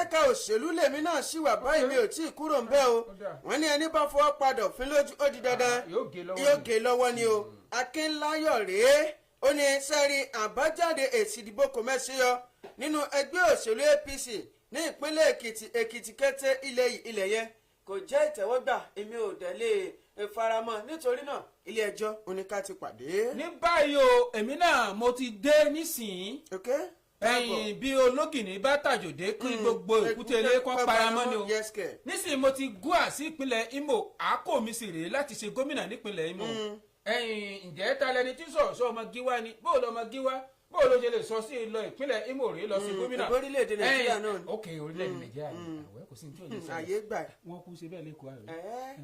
Lẹ́ka òṣèlú lèmi náà ṣì wà báyìí, mi ò tí ì kúrò ń bẹ́ o. Ó dáa. Wọ́n ní ẹni bá fọwọ́ padà òfin lójú, ó di dandan Ah, yóò gé lọ́wọ́ yóò ni. gé lọ́wọ́ ni o. Akínláyọ̀ rèé, ó ní sẹ́rí àbájáde èsì ìdìbò kò mẹ́sí yọ nínú ẹgbẹ́ òṣèlú APC ní ìpínlẹ̀ Èkìtì, Èkìtì kété, ilẹ̀ yìí ilẹ̀ yẹn kò jẹ́ ìtẹ́wọ́gbà, èmi ò dẹ̀ lè faramọ́, nítorí náà ilé ẹjọ́ oníká ti pàdé. Ní báyìí o, èmi náà mo ti dé nísìnyí. Ok. Ẹ̀yìn bí ológìní bá tàjòdè, kí gbogbo èkúté ilé kọ́ paramọ́ ni o. Yes kẹ̀. Nísìnyí mo ti gúà sí ìpínlẹ̀ Imo, àákò mi sì rèé láti ṣe gómìnà nípínlẹ̀ Imo. Ẹ̀yìn, ǹjẹ́ ta lẹni tí sọ̀rọ̀ sọ ọmọ gíwá ni? Bó lọmọ gíwá, bó ló ṣe lè sọ sí lọ ìpínlẹ̀ Imo rèé lọ sí gómìnà? Ìbò orílẹ̀-èdè Nàìjíríà náà ni. Ok, orílẹ̀-èdè Nàìjíríà ni àwẹ̀, kò sí ní tí ò lè ṣẹlẹ̀. Àyè gbà. Wọ́n kú ṣe bẹ́ẹ̀ lẹ́kọ̀ọ́ àrẹ.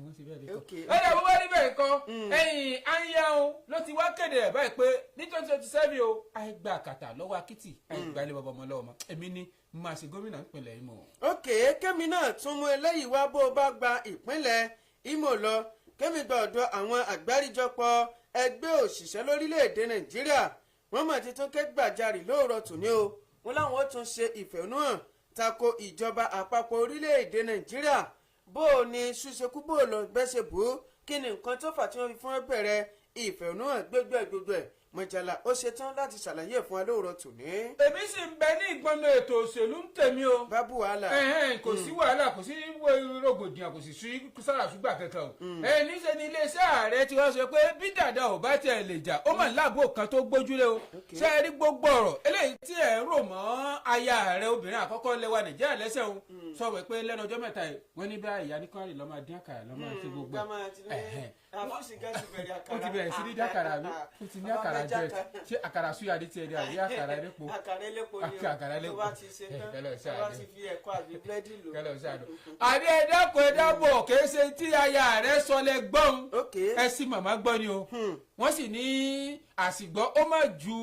Wọ́n ṣe bẹ́ẹ̀ lẹ́kọ̀ọ́. Ẹ̀dá bó bá rí bẹ́ẹ̀ kọ́, ẹ̀yìn Anyanwu ló ti wá kéde ẹ̀ báyìí pé ní 2027 o, àìgbà àkàtà lọ́wọ́ akitì, àìgbà ilé bàbá ọmọ lọ́wọ́ mọ́, èmi ni máa ṣe gómìnà ìpínlẹ̀ Imo. Ok, kémi náà tún mú eléyìí wá. Bó o bá gba ìpínlẹ̀ Imo lọ, kémi gba ọ̀dọ̀ àwọn àgbáríjọpọ̀ ẹgbẹ́ òṣìṣẹ́ lórílẹ̀‐èdè Nàìjíríà. Wọ́n mọ̀ ti tún ké gbàjarì lóòrọ̀ tòní o. Wọ́n láwọn ó tún ṣe ìfẹ̀hónúhàn tako ìjọba àpapọ̀ orílẹ̀‐èdè Nàìjíríà. Bó o ní ṣùṣekú, bó o lọ bẹ́sẹ̀ bò ó, kí ni nǹkan tó fà tí wọ́n fi fún bẹ̀rẹ̀ ìfẹ̀hónúhàn? Gbogbo ẹ̀ gbogbo ẹ̀, Mọ̀jàlá ó ṣetán láti ṣàlàyé ẹ̀ fún wa lóòrọ̀ tòní. Èmi sì ń bẹ ní ìgbọ́nà ètò òṣèlú ń tèmi o. Bábù wàhálà. Ẹ̀hẹ́n, kò sí wàhálà, kò sí rògbòdìyàn, kò sì sí sàràsúgbà kankan o. Ẹ níṣẹ́ ni iléeṣẹ́ ààrẹ ti wá sọ pé bí dàda ò bá tiẹ̀ lè jà, ó mà láàbò kan tó gbójúlé o. Ṣé ẹ rí gbogbo ọ̀rọ̀ eléyìí tí ẹ̀ ń rò mọ́ aya ààrẹ obìnrin àkọ́kọ́ lẹ́wà Nàìjíríà lẹ́sẹ̀ o, sọ wẹ́ pé lẹ́nu ọjọ́ mẹ́ta yìí, wọ́n ní bá ìyá ní kọ́rin lọ́ máa dín àkàrà, lọ́ máa ṣe gbogbo ẹ̀. Ó ti bẹ̀rẹ̀ sí ní dákàrà mi, ó ti ní àkàrà jẹ. Ṣé àkàrà súyà ní tiẹ̀ ní àbí àkàrà elépo? Àkàrà elépo ni o. Àkàrà elépo. Tó bá ti ṣe tán, Kẹlẹ tó bá ṣáà ti fi ẹ̀kọ́ àbí búrẹ́dì lò. Kẹlẹ ṣáà àbí ẹ dákun, ẹ dábọ̀, kìí ṣe tí aya rẹ sọ lẹ gbọ́n. Ẹ sì màmá gbọ́ ni o. Wọ́n sì ní àsìgbọ́ ó má ju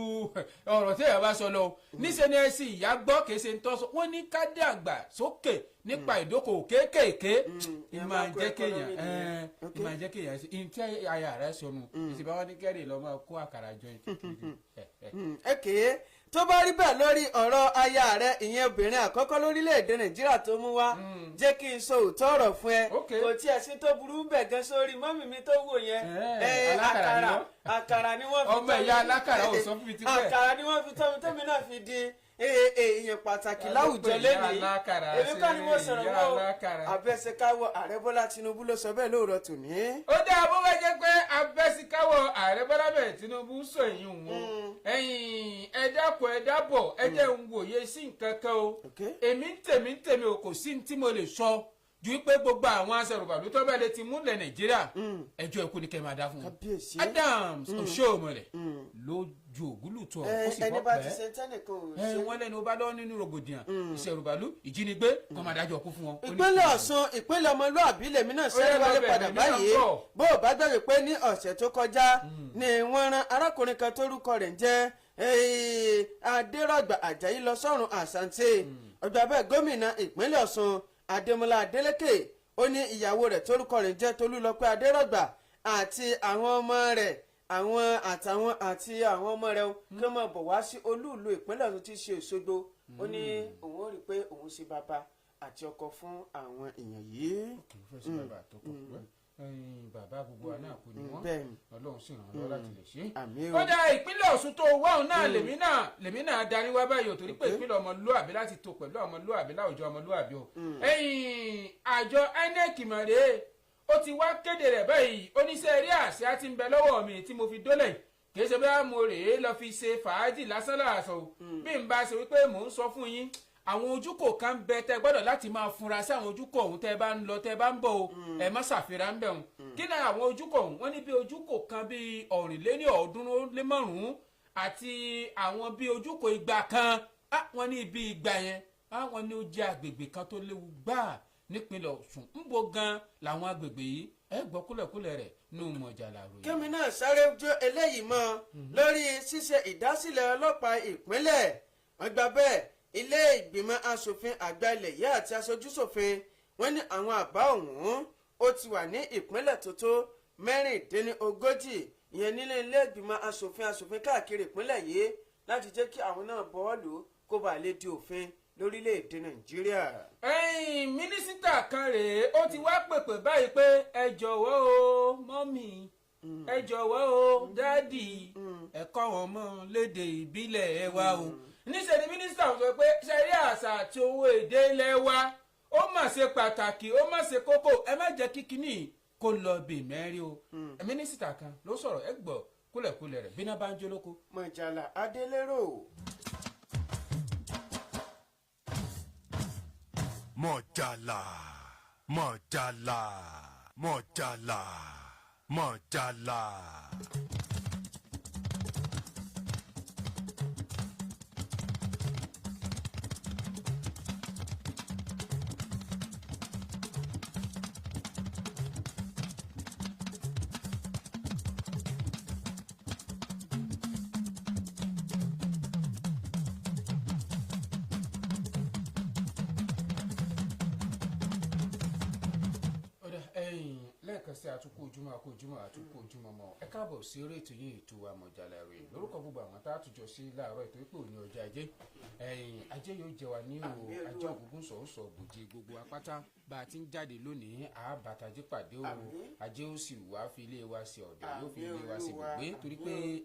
ọ̀rọ̀ tí èèyàn bá sọ lọ o. Níṣẹ́ ni ẹ sì ìyá gbọ́, kìí ṣe ń tọ́ sọ. Wọ́n ní ká dàgbà sókè nípa ìdókòwò kéékèèké, ìmọ̀ jẹ́ kéèyàn ìmọ̀ jẹ́ kéèyàn ṣe ìyẹn tí aya rẹ sọnù ìsìnbá wọn ní kẹ́rì lọ́ máa kó àkàrà jọ. Ok, tó bá rí bẹ́ẹ̀, lórí ọ̀rọ̀ aya rẹ̀, ìyẹn obìnrin àkọ́kọ́ lórílẹ̀‐èdè Nàìjíríà tó mú wá, jẹ́ kí n sọ òótọ́ ọ̀rọ̀ fún ẹ. Kò tí ẹ̀ sí tó burú bẹ̀ gan sórí mọ́mì mi tó wò yẹn. Alákàrà ni àkàrà wọ́n. Àkàrà ni wọ́n fi Ọmọ tọ́ mi. ìyá alákàrà ò sọ fún mi tipẹ́. Àkàrà ni wọ́n fi tọ́ mi, tẹ́mi náà fi di èèyàn pàtàkì láwùjọ Ìyá lẹ́nìí. alákàrà. Èmi kọ́ ni mo ṣe sọ̀rọ̀ ìyá mọ́ o. alákàrà. Abẹ́sẹ̀káwọ̀ ààrẹ Bọ́lá Tinubu ló sọ bẹ́ẹ̀ lóòrọ̀ tòní. Ó dáa, bó bá jẹ́ pé abẹ́síkáwọ̀ ààrẹ Bọ́lá bẹ̀rẹ̀ Tinubu sọ èyí wọn, ẹ̀yìn ẹ dákun, ẹ dábọ̀, ẹ jẹ́ ń wòye sí nǹkan kan o. Èmi ń tèmi o, kò sí ní tí mo lè sọ ju pé gbogbo àwọn aṣèrùbàlù tó bá lè ti múlẹ̀ Nàìjíríà, ẹjọ́ ikú ni kẹ́ máa dá fún wọn. Kábíyèsí. Adams Oshiomhole ló ju ògúlùtọ̀, ó sì ẹni bọ́ bá ti pẹ́ ṣe tẹ́nìkan ò ẹ ṣe. wọ́n lẹ́nu bá lọ́wọ́ nínú rògbòdìyàn ìṣẹ̀rùbàlù, ìjínigbé, kọ́ máa dájọ́ kú fún wọn. Ìpínlẹ̀ Ọ̀ṣun, ìpínlẹ̀ ọmọlúàbí lèmi náà ṣẹ́rí Ó yá, wálé lọ bẹ̀, padà èmi náà ń báyìí. bọ̀. Bó o bá gbàgbé pé ní ọ̀sẹ̀ tó kọjá ni wọ́n rán arákùnrin kan tórúkọ rẹ̀ ń jẹ́ Adérọ̀gbà Àjàyí lọ sọ́run àṣàǹtẹ̀ ọjọ́ abẹ́. Gómìnà ìpínlẹ̀ Ọ̀ṣun Adémọlá Adélékè, ó ní ìyàwó rẹ̀ tórúkọ rẹ̀ ń jẹ́ Tolúlọpẹ́ Adérọ̀gbà àti àwọn ọmọ rẹ̀, àwọn àtàwọn àti àwọn ọmọ rẹ̀ o, kí wọ́n máa bọ̀ wá sí olúùlú ìpínlẹ̀ Ọ̀ṣun tí í ṣe Òṣogbo. Ó ní òun ó rí i pé òun ṣe bàbá àti ọkọ fún àwọn èèyàn yìí. Kì í fẹ́ sí bàbá àtọkọ ẹ̀yin, bàbá gbogbo wa náà kò ní wọ́n. Ọlọ́run sì ràn án lọ́wọ́ láti lè ṣe é. Àmín o. Kódà ìpínlẹ̀ Ọ̀ṣun tó wá òun náà, lèmi náà darí wá báyìí o, torí pé ìpínlẹ̀ ọmọlúàbí láti tó pẹ̀lú ọmọlúàbí láwùjọ ọmọlúàbí o. Ẹ̀yìn àjọ INEC mọ̀rẹ́, ó ti wá kéde rẹ̀ báyìí. Oníṣẹ́ eré àṣà ti ń bẹ lọ́wọ́ mi tí mo fi dólẹ̀, kì í ṣe bẹ́ẹ̀ mo rèé lọ fi ṣe fàájì lásán làásọ o. Bí n bá ṣe wípé mò ń sọ fún yín, àwọn ojúkò kan ń bẹ tẹ gbọ́dọ̀ láti máa funra sí àwọn ojúkò ọ̀hún tẹ bá ń lọ, tẹ bá ń bọ̀ o, ẹ má ṣàfihàn ń bẹ̀ ọ̀hún. Kí ni àwọn ojúkò ọ̀hún? Wọ́n ní bí ojúkò kan bíi 345 àti àwọn bíi ojúkò 200 kan. Wọ́n ní ibi 200 yẹn, wọ́n ní ó jẹ́ agbègbè kan tó léwu gbáà nípínlẹ̀ Ọ̀ṣun. Ń bo gan làwọn agbègbè yìí? Ẹ gbọ́ kúlẹ̀kúlẹ̀ rẹ̀ nù mọ̀jàlá ròyìn. Kémi náà sáré jó eléyìí mọ́ lórí ṣíṣe ìdásílẹ̀ ọlọ́pàá ìpínlẹ̀. Wọ́n gba bẹ́ẹ̀, ilé ìgbìmọ̀ asòfin àgbà ilẹ̀ yìí àti aṣojúṣòfin, wọ́n ní àwọn àbá ọ̀hún ó ti wà ní ìpínlẹ̀ tó tó 36, ìyẹn nílé ilé ìgbìmọ̀ asòfin káàkiri ìpínlẹ̀ yìí, láti jẹ́ kí àwọn náà bọ́ọ̀lù kó bàa lè di òfin. lórílẹ̀‐èdè Nàìjíríà. Ẹ̀yin mínísítà kan rèé, ó ti wá pèpè báyìí pé ẹ jọ̀wọ́ o, mummy, ẹ jọ̀wọ́ o, daddy, ẹ kọ́ wọn mọ́ lédè ìbílẹ̀ ẹ wa o. Níṣẹ́ ni mínísítà sọ pé ṣe rí àṣà àti owó èdè ilẹ̀ wa, ó mà ṣe pàtàkì, ó mà ṣe kókó, ẹ má jẹ́ kíkiní kó lọ bì mẹ́rin o. Mínísítà kan ló sọ̀rọ̀, ẹ gbọ́ kúlẹ̀kúlẹ̀ rẹ̀ bíná bá ń jó lóko. Mọ̀jàlá Adélérò. Mọ̀jàlá, Mọ̀jàlá, Mọ̀jàlá, Mọ̀jàlá. Ọ̀dà ẹ̀yìn lẹ́ẹ̀kan sí, àtúkù ojúmọ́, àkó ojúmọ́, àtúkù ojúmọ́ mọ́. Ẹ káàbọ̀ sí orí ètò yìí, ètò Àmọ̀jàlá rẹ̀, lórúkọ gbogbo àwọn tá a tùjọ sí láàárọ̀ ètò ìpè òní ọjọ́ ajé. Ẹ̀yìn ajé yóò jẹ wá ní o. Àmín Olúwa. Ajé ògúngún sọ̀ọ́sọ̀ bòjì gbogbo apáta bá a ti ń jáde lónìí, àbàtàjẹ́ pàdé o. Àmín. Ajé ó sì wá fi ilé wa sí ọ̀dọ̀, yóò fi Àmín ilé wa sí Olúwa. ibùgbé, torí pé Àmín.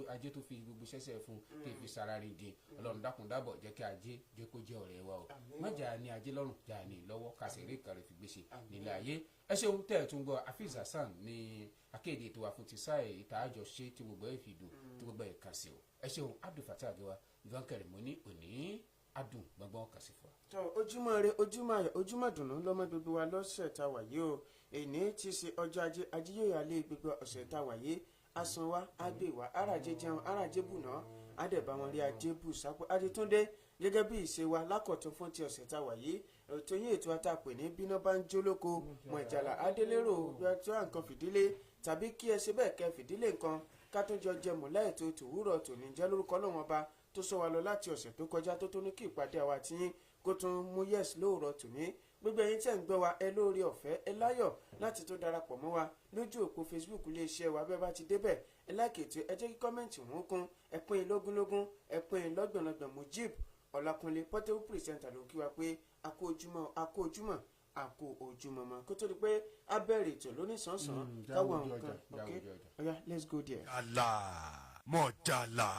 ajé tó fi gbogbo sẹ́sẹ̀ fún tó fi sara rìn dín. Ọlọ́run dákun dábọ̀ jẹ́ kí ajé jẹ́ kó jẹ́ ọ̀rẹ́ wa o. Má jà ní ajé lọ́rùn, jà ní lọ́wọ́, kàṣírí kan rẹ̀ fi gbèsè nílé ayé. Ẹ ṣeun tẹ́ ẹ̀ tún gbọ́. Afeez Hasan ní akéde ètò wa fún ti sáà ìta àjọ ṣe tí gbogbo ẹ̀ fi dùn, tí gbogbo ẹ̀ kà sí o. Ẹ ṣeun. Abdulfatah Agewa Ìfọ̀nkẹrẹ mo ní òní adùn gbọ̀ngbọ̀n kà sí fún wa. Tọ ojúmọ́ ire, ojúmọ́ ayọ̀, ojúmọ́ dùnú lọ́mọ gbogbo wa lọ́sẹ̀ tá a wà yìí o. Èní ti ṣe ọjọ́ ajé, ajé yóò yà lé gbogbo ọ̀sẹ̀ tá a wà yìí. Asan wa agbè wa, arajé jẹun, arajé bùnà, adẹ̀bá wọn rí ajé bù sápò. Adétúndé gẹ́gẹ́ bí ìṣe wa lákọ̀tún fún ti ọ̀sẹ̀ tá a wà yìí, ètò yín, ètò àtàpè ní bíná bá ń jó lóko. Mọ̀jàlá Adélérò tí wọ́n nǹkan fìdílé tàbí kí ẹ ṣe bẹ́ẹ̀ kẹ́ fìdílé nǹkan ká tún jọ jẹ mọ̀lá. Ètò tòwúrọ̀ tòní jẹ́ lórúkọ Ọlọ́run Ọba tó sọ wa lọ láti ọ̀sẹ̀ tó kọjá, tó tó ní kí ìpàdé àwa àti yín kó tún mú yes lóòrọ̀ tòní. Gbogbo ẹ̀yin tẹ́ ń gbọ́ wa, ẹ lóore ọ̀fẹ́, ẹ láyọ̀ láti tó darapọ̀ mọ́ wa lójú òpó Facebook iléeṣẹ́ wa. Bẹ́ẹ̀ bá ti débẹ̀, ẹ like ètò, ẹ jẹ́ kí comment wọn kún, ẹ pín in lógúnlógún, ẹ pín in lọ́gbọ̀nlọ́gbọ̀n. Mujib Ọlákúnlé, portable presenter, ló kí wa pé a kú ojúmọ́, a kú ojúmọ́, a kú ojúmọ́ mọ́. Kó tó di pé a bẹ̀rẹ̀ ètò lónìí sánsan káwọn nǹkan. Ok, oya, let's go there. Mọ̀jàlá, Mọ̀jàlá.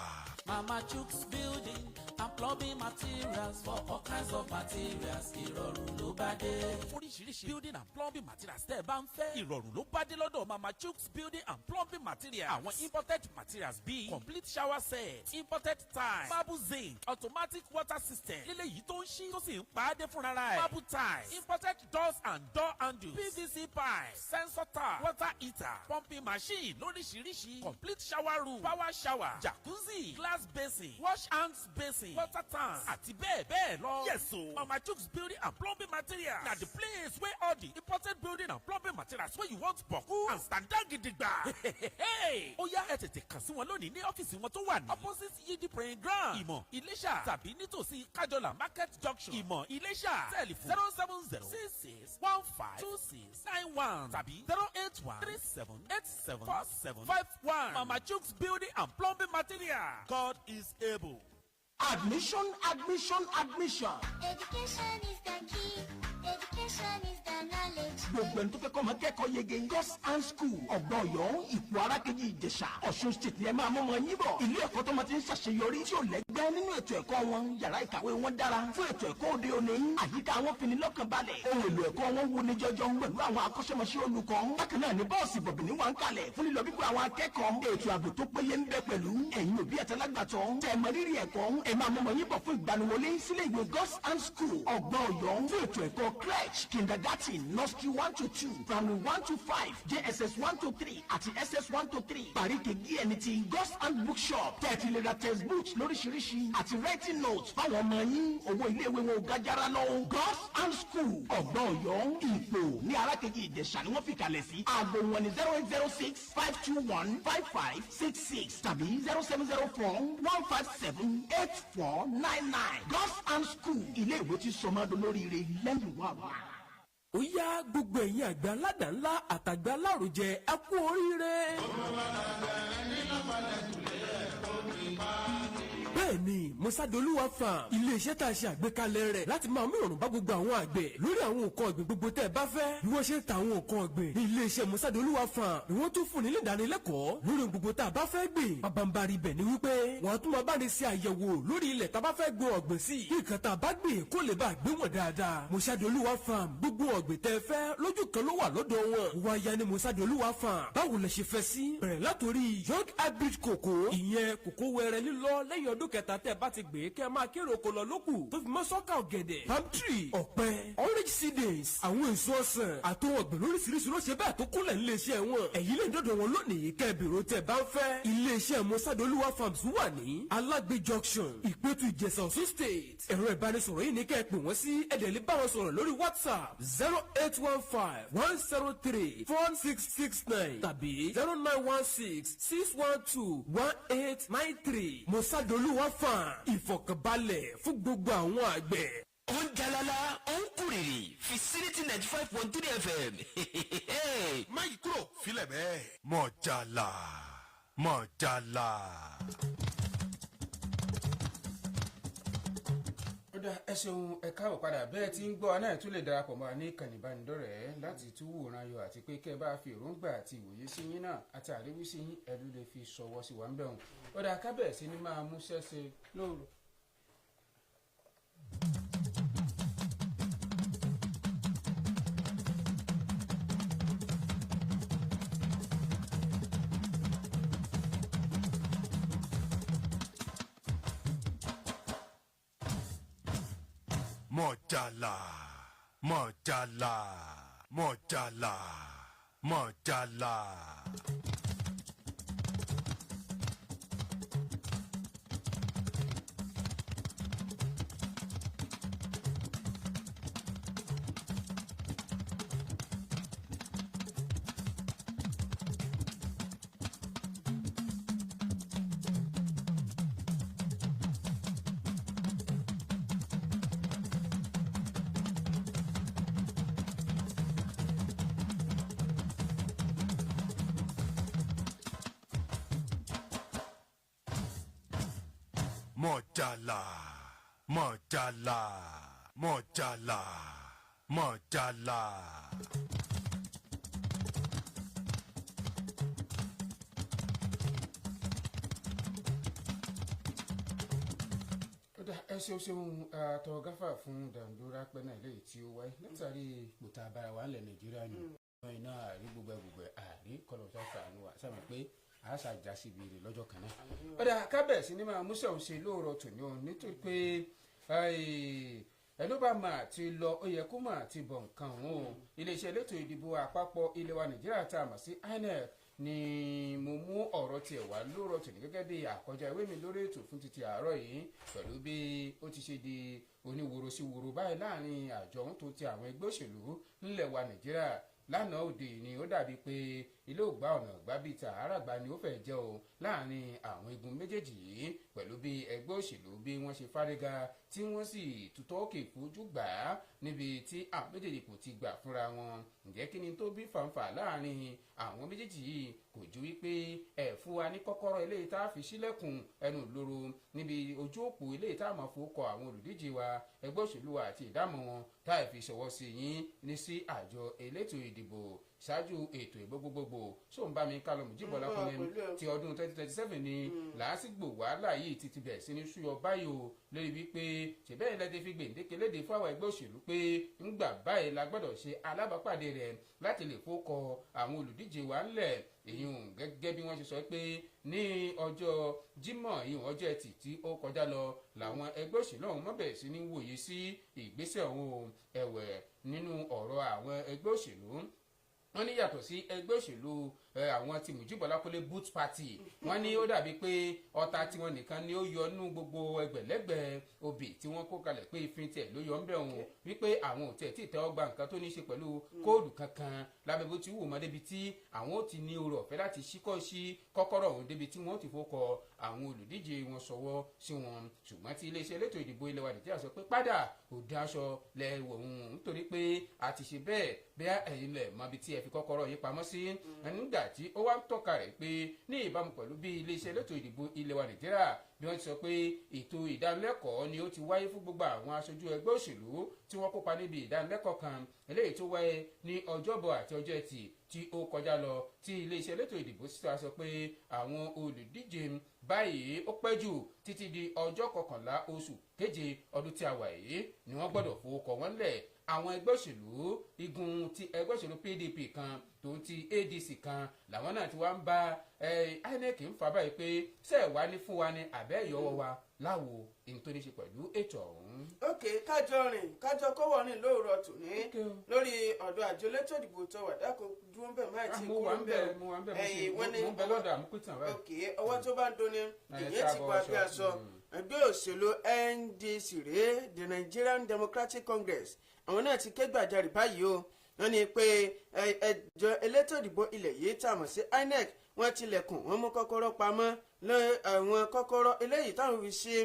Mama Chooks Building and Plumbing Materials for all kinds of materials. Ìrọ̀rùn ló bá dé. Oríṣiríṣi building and plumbing materials tẹ́ ẹ bá ń fẹ́. Ìrọ̀rùn ló bá dé lọ́dọ̀ Mama Chooks Building and Plumbing Materials. Àwọn imported materials bíi complete shower set, imported tile, marble zinc, automatic water system. Lílé yìí tó ń ṣí tó sì ń pa á dé fúnra ẹ̀. Marble tiles, imported doors and door handles, PVC pipe, sensor tap, water heater, pumping machine lóríṣiríṣi, complete shower room, power shower, jacuzzi, glass basin, wash hands basin, water tank, àti bẹ́ẹ̀ bẹ́ẹ̀ lọ. Yes o, Mama Chooks Building and Plumbing Materials na the place wey all the imported building and plumbing materials wey you want boku and stand gidigba. Ó yá, ẹ tètè kàn sí wọn lónìí ní ọ́fíìsì wọn tó wà ní opposite Yidi praying ground, Ìmọ̀, Iléṣà, tàbí nítòsí Kájọlà market junction, Ìmọ̀, Iléṣà. Telephone 07066152691 tàbí 08137874751. Mama Chooks Building and Plumbing Materials. God is able. Admission, admission, admission. Education is the key. Education is the knowledge. Gbogbo ẹni tó fẹ́ kọ́ ọmọ kẹ́kọ̀ọ́ yege, God's Hand School, Ọ̀gbọ́n Ìpò Arákejì, Ìjẹ̀ṣà, Ọ̀ṣun State ni ẹ máa mú ọmọ yín bọ̀. Ilé ẹ̀kọ́ tó máa ti ń ṣàṣeyọrí tí ò lẹ́gbẹ́ nínú ètò ẹ̀kọ́ wọn, yàrá ìkàwé wọn dára fún ètò ẹ̀kọ́ òde òní, àyíká wọn fini lọ́kàn balẹ̀, ohun èlò ẹ̀kọ́ wọn wuni jọjọ pẹ̀lú àwọn akọ́ṣẹ́mọṣẹ́ olùkọ́. Bákan náà ni bọ́ọ̀sì bọ̀bìnrin wà ń kalẹ̀ fún lílọ bíbọ̀ àwọn akẹ́kọ̀ọ́. Ètò ààbò tó péye ń bẹ pẹ̀lú. Ẹ̀yin òbí àtàlágbàtọ́ tẹ̀ mọ rírì ẹ̀kọ́, ẹ máa mú ọmọ yín bọ̀ fún ìgbaniwọlé sílé ìwé God's Hand School, Ọ̀gbọ́n Ọ̀yọ́, fún ètò ẹ̀kọ́ crèche, kindergarten, nursery 1 to 2, primary 1 to 5, JSS 1 to 3 àti SS 1 to 3. Paríkè díẹ̀ ní ti God's Hand Bookshop tẹ́ẹ̀tì lè ra textbooks lóríṣiríṣi àti writing notes fáwọn ọmọ yín. Owó iléèwé wọn ò gájára lọ. God's Hand School, Ọ̀gbọ́n Ọ̀yọ́, Ìpò ní Arákejì, Ìjẹ̀ṣà ni wọ́n fi kalẹ̀ sí. Aago wọn ni 08065215566 tàbí 07041578499. God's Hand School, ilé ìwé tí sọmọdún lóríire lẹ́yìn wà wá. Ó yá, gbogbo ẹ̀yin àgbà aládàá ńlá àtàgbà aláròjẹ, ẹ kú oríire. Bẹ́ẹ̀ Bẹ́ẹ̀ ni, Mọ́sádolúwa Farm, iléeṣẹ́ tá a ṣe àgbékalẹ̀ rẹ̀ láti máa mú ìrọ̀rùn bá gbogbo àwọn àgbẹ̀ lórí àwọn nǹkan ọ̀gbìn gbogbo tẹ́ ẹ bá fẹ́. Bí wọ́n ṣe ń ta àwọn nǹkan ọ̀gbìn ní iléeṣẹ́ Mọ́sádolúwa Farm ni wọ́n tún fún ní ìdánilẹ́kọ̀ọ́ lórí ohun gbogbo tá a bá fẹ́ gbìn. Pabambari ibẹ̀ ni wípé wọ́n tún máa bá ní ṣe àyẹ̀wò lórí ilẹ̀ tá a bá fẹ́ gbin ọ̀gbìn sí, kí nǹkan tá a bá gbìn kó lè bá gbé wọn dáadáa. Mọ́sádolúwa Farm, gbogbo ọ̀gbìn tẹ́ fẹ́ lójú kan ló wà lọ́dọ̀ wọn. Wáyà ni Mọ́sádolúwa Farm, báwo lẹ ṣe fẹ́ sí? Bẹ̀rẹ̀ látòrí young hybrid kòkó, ìyẹn kòkó wẹrẹ lílọ lẹ́yìn ọdún kẹta tẹ́ bá ti gbé kẹ́ máa kéré oko lọ lókù, tó fi mọ́ sọ́kà ọ̀gẹ̀dẹ̀, palm tree, ọ̀pẹ, orange seedlings, àwọn èso ọsàn àtòwọn ọ̀gbìn lóríṣiríṣi ló ṣe bẹ́ẹ̀ tó kúnlẹ̀ níléeṣẹ́ wọn. Ẹ̀yin lè dọ́dọ̀ wọn lónìí kẹ́ bèrò tẹ́ bá ń fẹ́. Iléeṣẹ́ Mọ́sádolúwa Farms wà ní Alágbè Junction, Ìpẹ́tù, Ìjẹ̀ṣà, Ọ̀ṣun State. Ẹ̀rọ ìbánisọ̀rọ̀ yìí ní kẹ́ ẹ pè wọ́n sí, ẹ̀dẹ̀ lè bá wọn sọ̀rọ̀ lórí WhatsApp 08151034669 tàbí 09166121893. Mọ́sádolúwa Farm, ìfọ̀kànbalẹ̀ fún gbogbo àwọn àgbẹ̀. Ó ń jalala, ó ń kúrìrì. Fisinity 95.3 FM. Má yí kúrò, filẹ̀ bẹ́ẹ̀. Mọ̀jàlá, mọ̀jàlá. Ó dá, ẹ ṣeun, ẹ káàbọ̀ padà. Bẹ́ẹ̀ tí ń gbọ́ náà, tún lè darapọ̀ mọ́ wa ní ìkànnì ìbánidọ́rẹ̀ẹ́ láti tún wòran ayọ̀, àti pé kẹ́ ẹ bá fi èròǹgbà àti ìwòye sí yín náà àti àríwísí yín, ẹ ló lè fi ṣọwọ́ sí wa ń bẹ̀rùn. Ó dá, kábẹ̀ẹ́ sí ni máa múṣẹ́ ṣe lóru. Mọ̀jàlá, mọ̀jàlá, mọ̀jàlá, mọ̀jàlá. Mọ̀jàlá, mọ̀jàlá, mọ̀jàlá, mọ̀jàlá. Ó dá, ẹ ṣeun ṣeun, àtọ gáfà fún dàndúrà pẹ́ náà léyìí tí ó wáyé látàrí ipò tá a bára wa ńlẹ̀ Nàìjíríà nù. Wọn iná àrí gbogbo ẹgbùgbẹ àrí kọlọsọ sànù wa sábà pé àṣà já síbi rè lọ́jọ́ kan náà. Ó dá, kábẹ̀sí ni máa múṣẹ́ òun ṣe lóòrọ̀ tòní òun, nítorí pé ẹni ó bá máa ti lọ, ó yẹ kó máa ti bọ̀ nǹkan òun o. Iléeṣẹ́ elétò ìdìbò àpapọ̀ ilẹ̀ wa Nàìjíríà tá a mọ̀ sí INEC ni mo mú ọ̀rọ̀ tiẹ̀ wá lóòrọ̀ tòní gẹ́gẹ́ bí àkọjá ìwé mi lórí ètò fún títí àárọ̀ yìí, pẹ̀lú bí ó ti ṣe di oníworo sí woro báyìí láàrin àjọ ohun tó ti àwọn ẹgbẹ́ òṣèlú ńlẹ̀ wa Nàìjíríà. Lánàá òde ni ó dàbí pé ilé ògbà ọ̀nà ìgbà bíi tààràgbà ni ó fẹ́ jẹ́ o láàrin àwọn igun méjèèjì yìí, pẹ̀lú bí ẹgbẹ́ òṣèlú bí wọ́n ṣe fárígá tí wọ́n sì tutọ́ òkè fojú gbà á níbi tí àwọn méjèèjì kò ti gbà fúnra wọn. Ǹjẹ́ kí ni tó bí fàǹfà láàrin àwọn méjèèjì yìí? Kò ju wípé ẹ fún wa ní kọ́kọ́rọ́ ilé tá a fi sílẹ̀kùn ẹnu ìloro níbi ojú òpó ilé tá a máa fowó àwọn olùdíje wa, ẹgbẹ́ òṣèlú wa àti ìdámọ̀ wọn tá a fi ṣọwọ́ sí yín ní sí àjọ elétò ìdìbò ṣáájú ètò ìbò gbogbogbò. Sóun bá mi kálọ̀ Mùjíbọ̀lá Kúnlẹ̀ ti ọdún 2027 ni làásìgbò wàhálà yìí ti bẹ̀rẹ̀ sí ní súyọ báyìí o, lórí wípé ṣèbẹ́yìn lẹ́tẹ̀ fi gbèǹdéke léde fún àwọn ẹgbẹ́ òṣèlú pé ńgbà báyìí la gbọ́dọ̀ ṣe alábàápàdé rẹ̀ láti lè fókọ àwọn olùdíje wa ńlẹ̀. Èyí gẹ́gẹ́ bí wọ́n ṣe sọ pé ní ọjọ́ Jímọ̀, ìhùn ọjọ́ Ẹtì tí ó kọjá lọ, làwọn ẹgbẹ́ òṣèlú ọ̀hún mọ́ bẹ̀rẹ̀ sí ní wòye sí ìgbésẹ̀ ọ̀hún. Ẹ̀wẹ̀, nínú ọ̀rọ̀ àwọn ẹgbẹ́ òṣèlú, wọ́n ní yàtọ̀ sí ẹgbẹ́ òṣèlú àwọn ti Mujeeb Ọlákúnlé Boot Party, wọ́n ní ó dàbí pé ọta tiwọn nìkan ni ó yọ nú gbogbo ẹgbẹ̀lẹ́gbẹ̀ obì tí wọ́n kó kalẹ̀, pé ìfín tiẹ̀ ló yọ ń bẹ̀ wọn, wípé àwọn ò tiẹ̀ tí ì tẹ́wọ́ gba nǹkan tó ní í ṣe pẹ̀lú kóòdù kankan lábẹ́ bó ti wù mọ́, débi tí àwọn ò ti ní oore ọ̀fẹ́ láti ṣíkọ́ sí kọ́kọ́rọ́ ọ̀hún, débi tí wọ́n ti fọkọ àwọn olùdíje wọn sọwọ́ sí wọn. Ṣùgbọ́n tí iléeṣẹ́ elétò ìdìbò ilẹ̀ wa Nàìjíríà sọ pé padà òde aṣọ lẹ́wọ̀ òun, nítorí pé a ti ṣe bẹ́ẹ̀ bẹ́ẹ̀, ẹ̀yin lẹ̀ mọ ibi tí ẹ fi kọ́kọ́rọ́ yìí pamọ́ sí nígbà tí ó wá ń tọ́ka rẹ̀ pé ní ìbámu pẹ̀lú bí iléeṣẹ́ elétò ìdìbò ilẹ̀ wa Nàìjíríà bí wọ́n ti sọ pé ètò ìdánilẹ́kọ̀ọ́ ni ó ti wáyé fún gbogbo àwọn aṣojú ẹgbẹ́ òṣèlú tí wọ́n kópa níbi ìdánilẹ́kọ̀ọ́ kan eléyìí tó wáyé ní Ọjọ́bọ̀ àti ọjọ́ Ẹtì tí ó kọjá lọ, tí iléeṣẹ́ elétò ìdìbò sì sọ pé àwọn olùdíje báyìí, ó pẹ́ jù títí di ọjọ́ 11 oṣù keje ọdún tí a wà yìí ni wọ́n gbọ́dọ̀ forúkọ wọn lẹ̀. Àwọn ẹgbẹ́ òṣèlú igun ti ẹgbẹ́ òṣèlú PDP kan tó ti ADC kan làwọn náà ti wá ń bá INEC ń fa báyìí pé ṣe é wá ní fún wa ní àbẹ́ ìyọwọ́ wa láwo èyí tó ní ṣe pẹ̀lú ètò ọ̀hún. Ok, kájọ rìn, kájọ kọ́wọ́ rìn lóòrọ̀ tòní lórí ọ̀dọ̀ àjọ elétò ìdìbò tó wà. Dákò dúró ń bẹ̀, máì tí Mo wà ń bẹ̀, mo wà ń bẹ̀, mo sì wọ́n ní mo ń bẹ lọ́dọ̀ àmúpìtàn báyìí. Ok, ọwọ́ tó bá ń doni ìyẹn ti pa bí aṣọ. Ẹgbẹ́ òṣèlú NDC rèé, the Nigerian Democratic Congress, àwọn náà ti ké gbàjarè báyìí o. Wọ́n ní pé ẹjọ́ elétò ìdìbò ilẹ̀ yìí tá a mọ̀ sí INEC, wọ́n tilẹ̀kùn, wọ́n mú kọ́kọ́rọ́ pamọ́ lé àwọn kọ́kọ́rọ́ eléyìí táwọn fi ṣe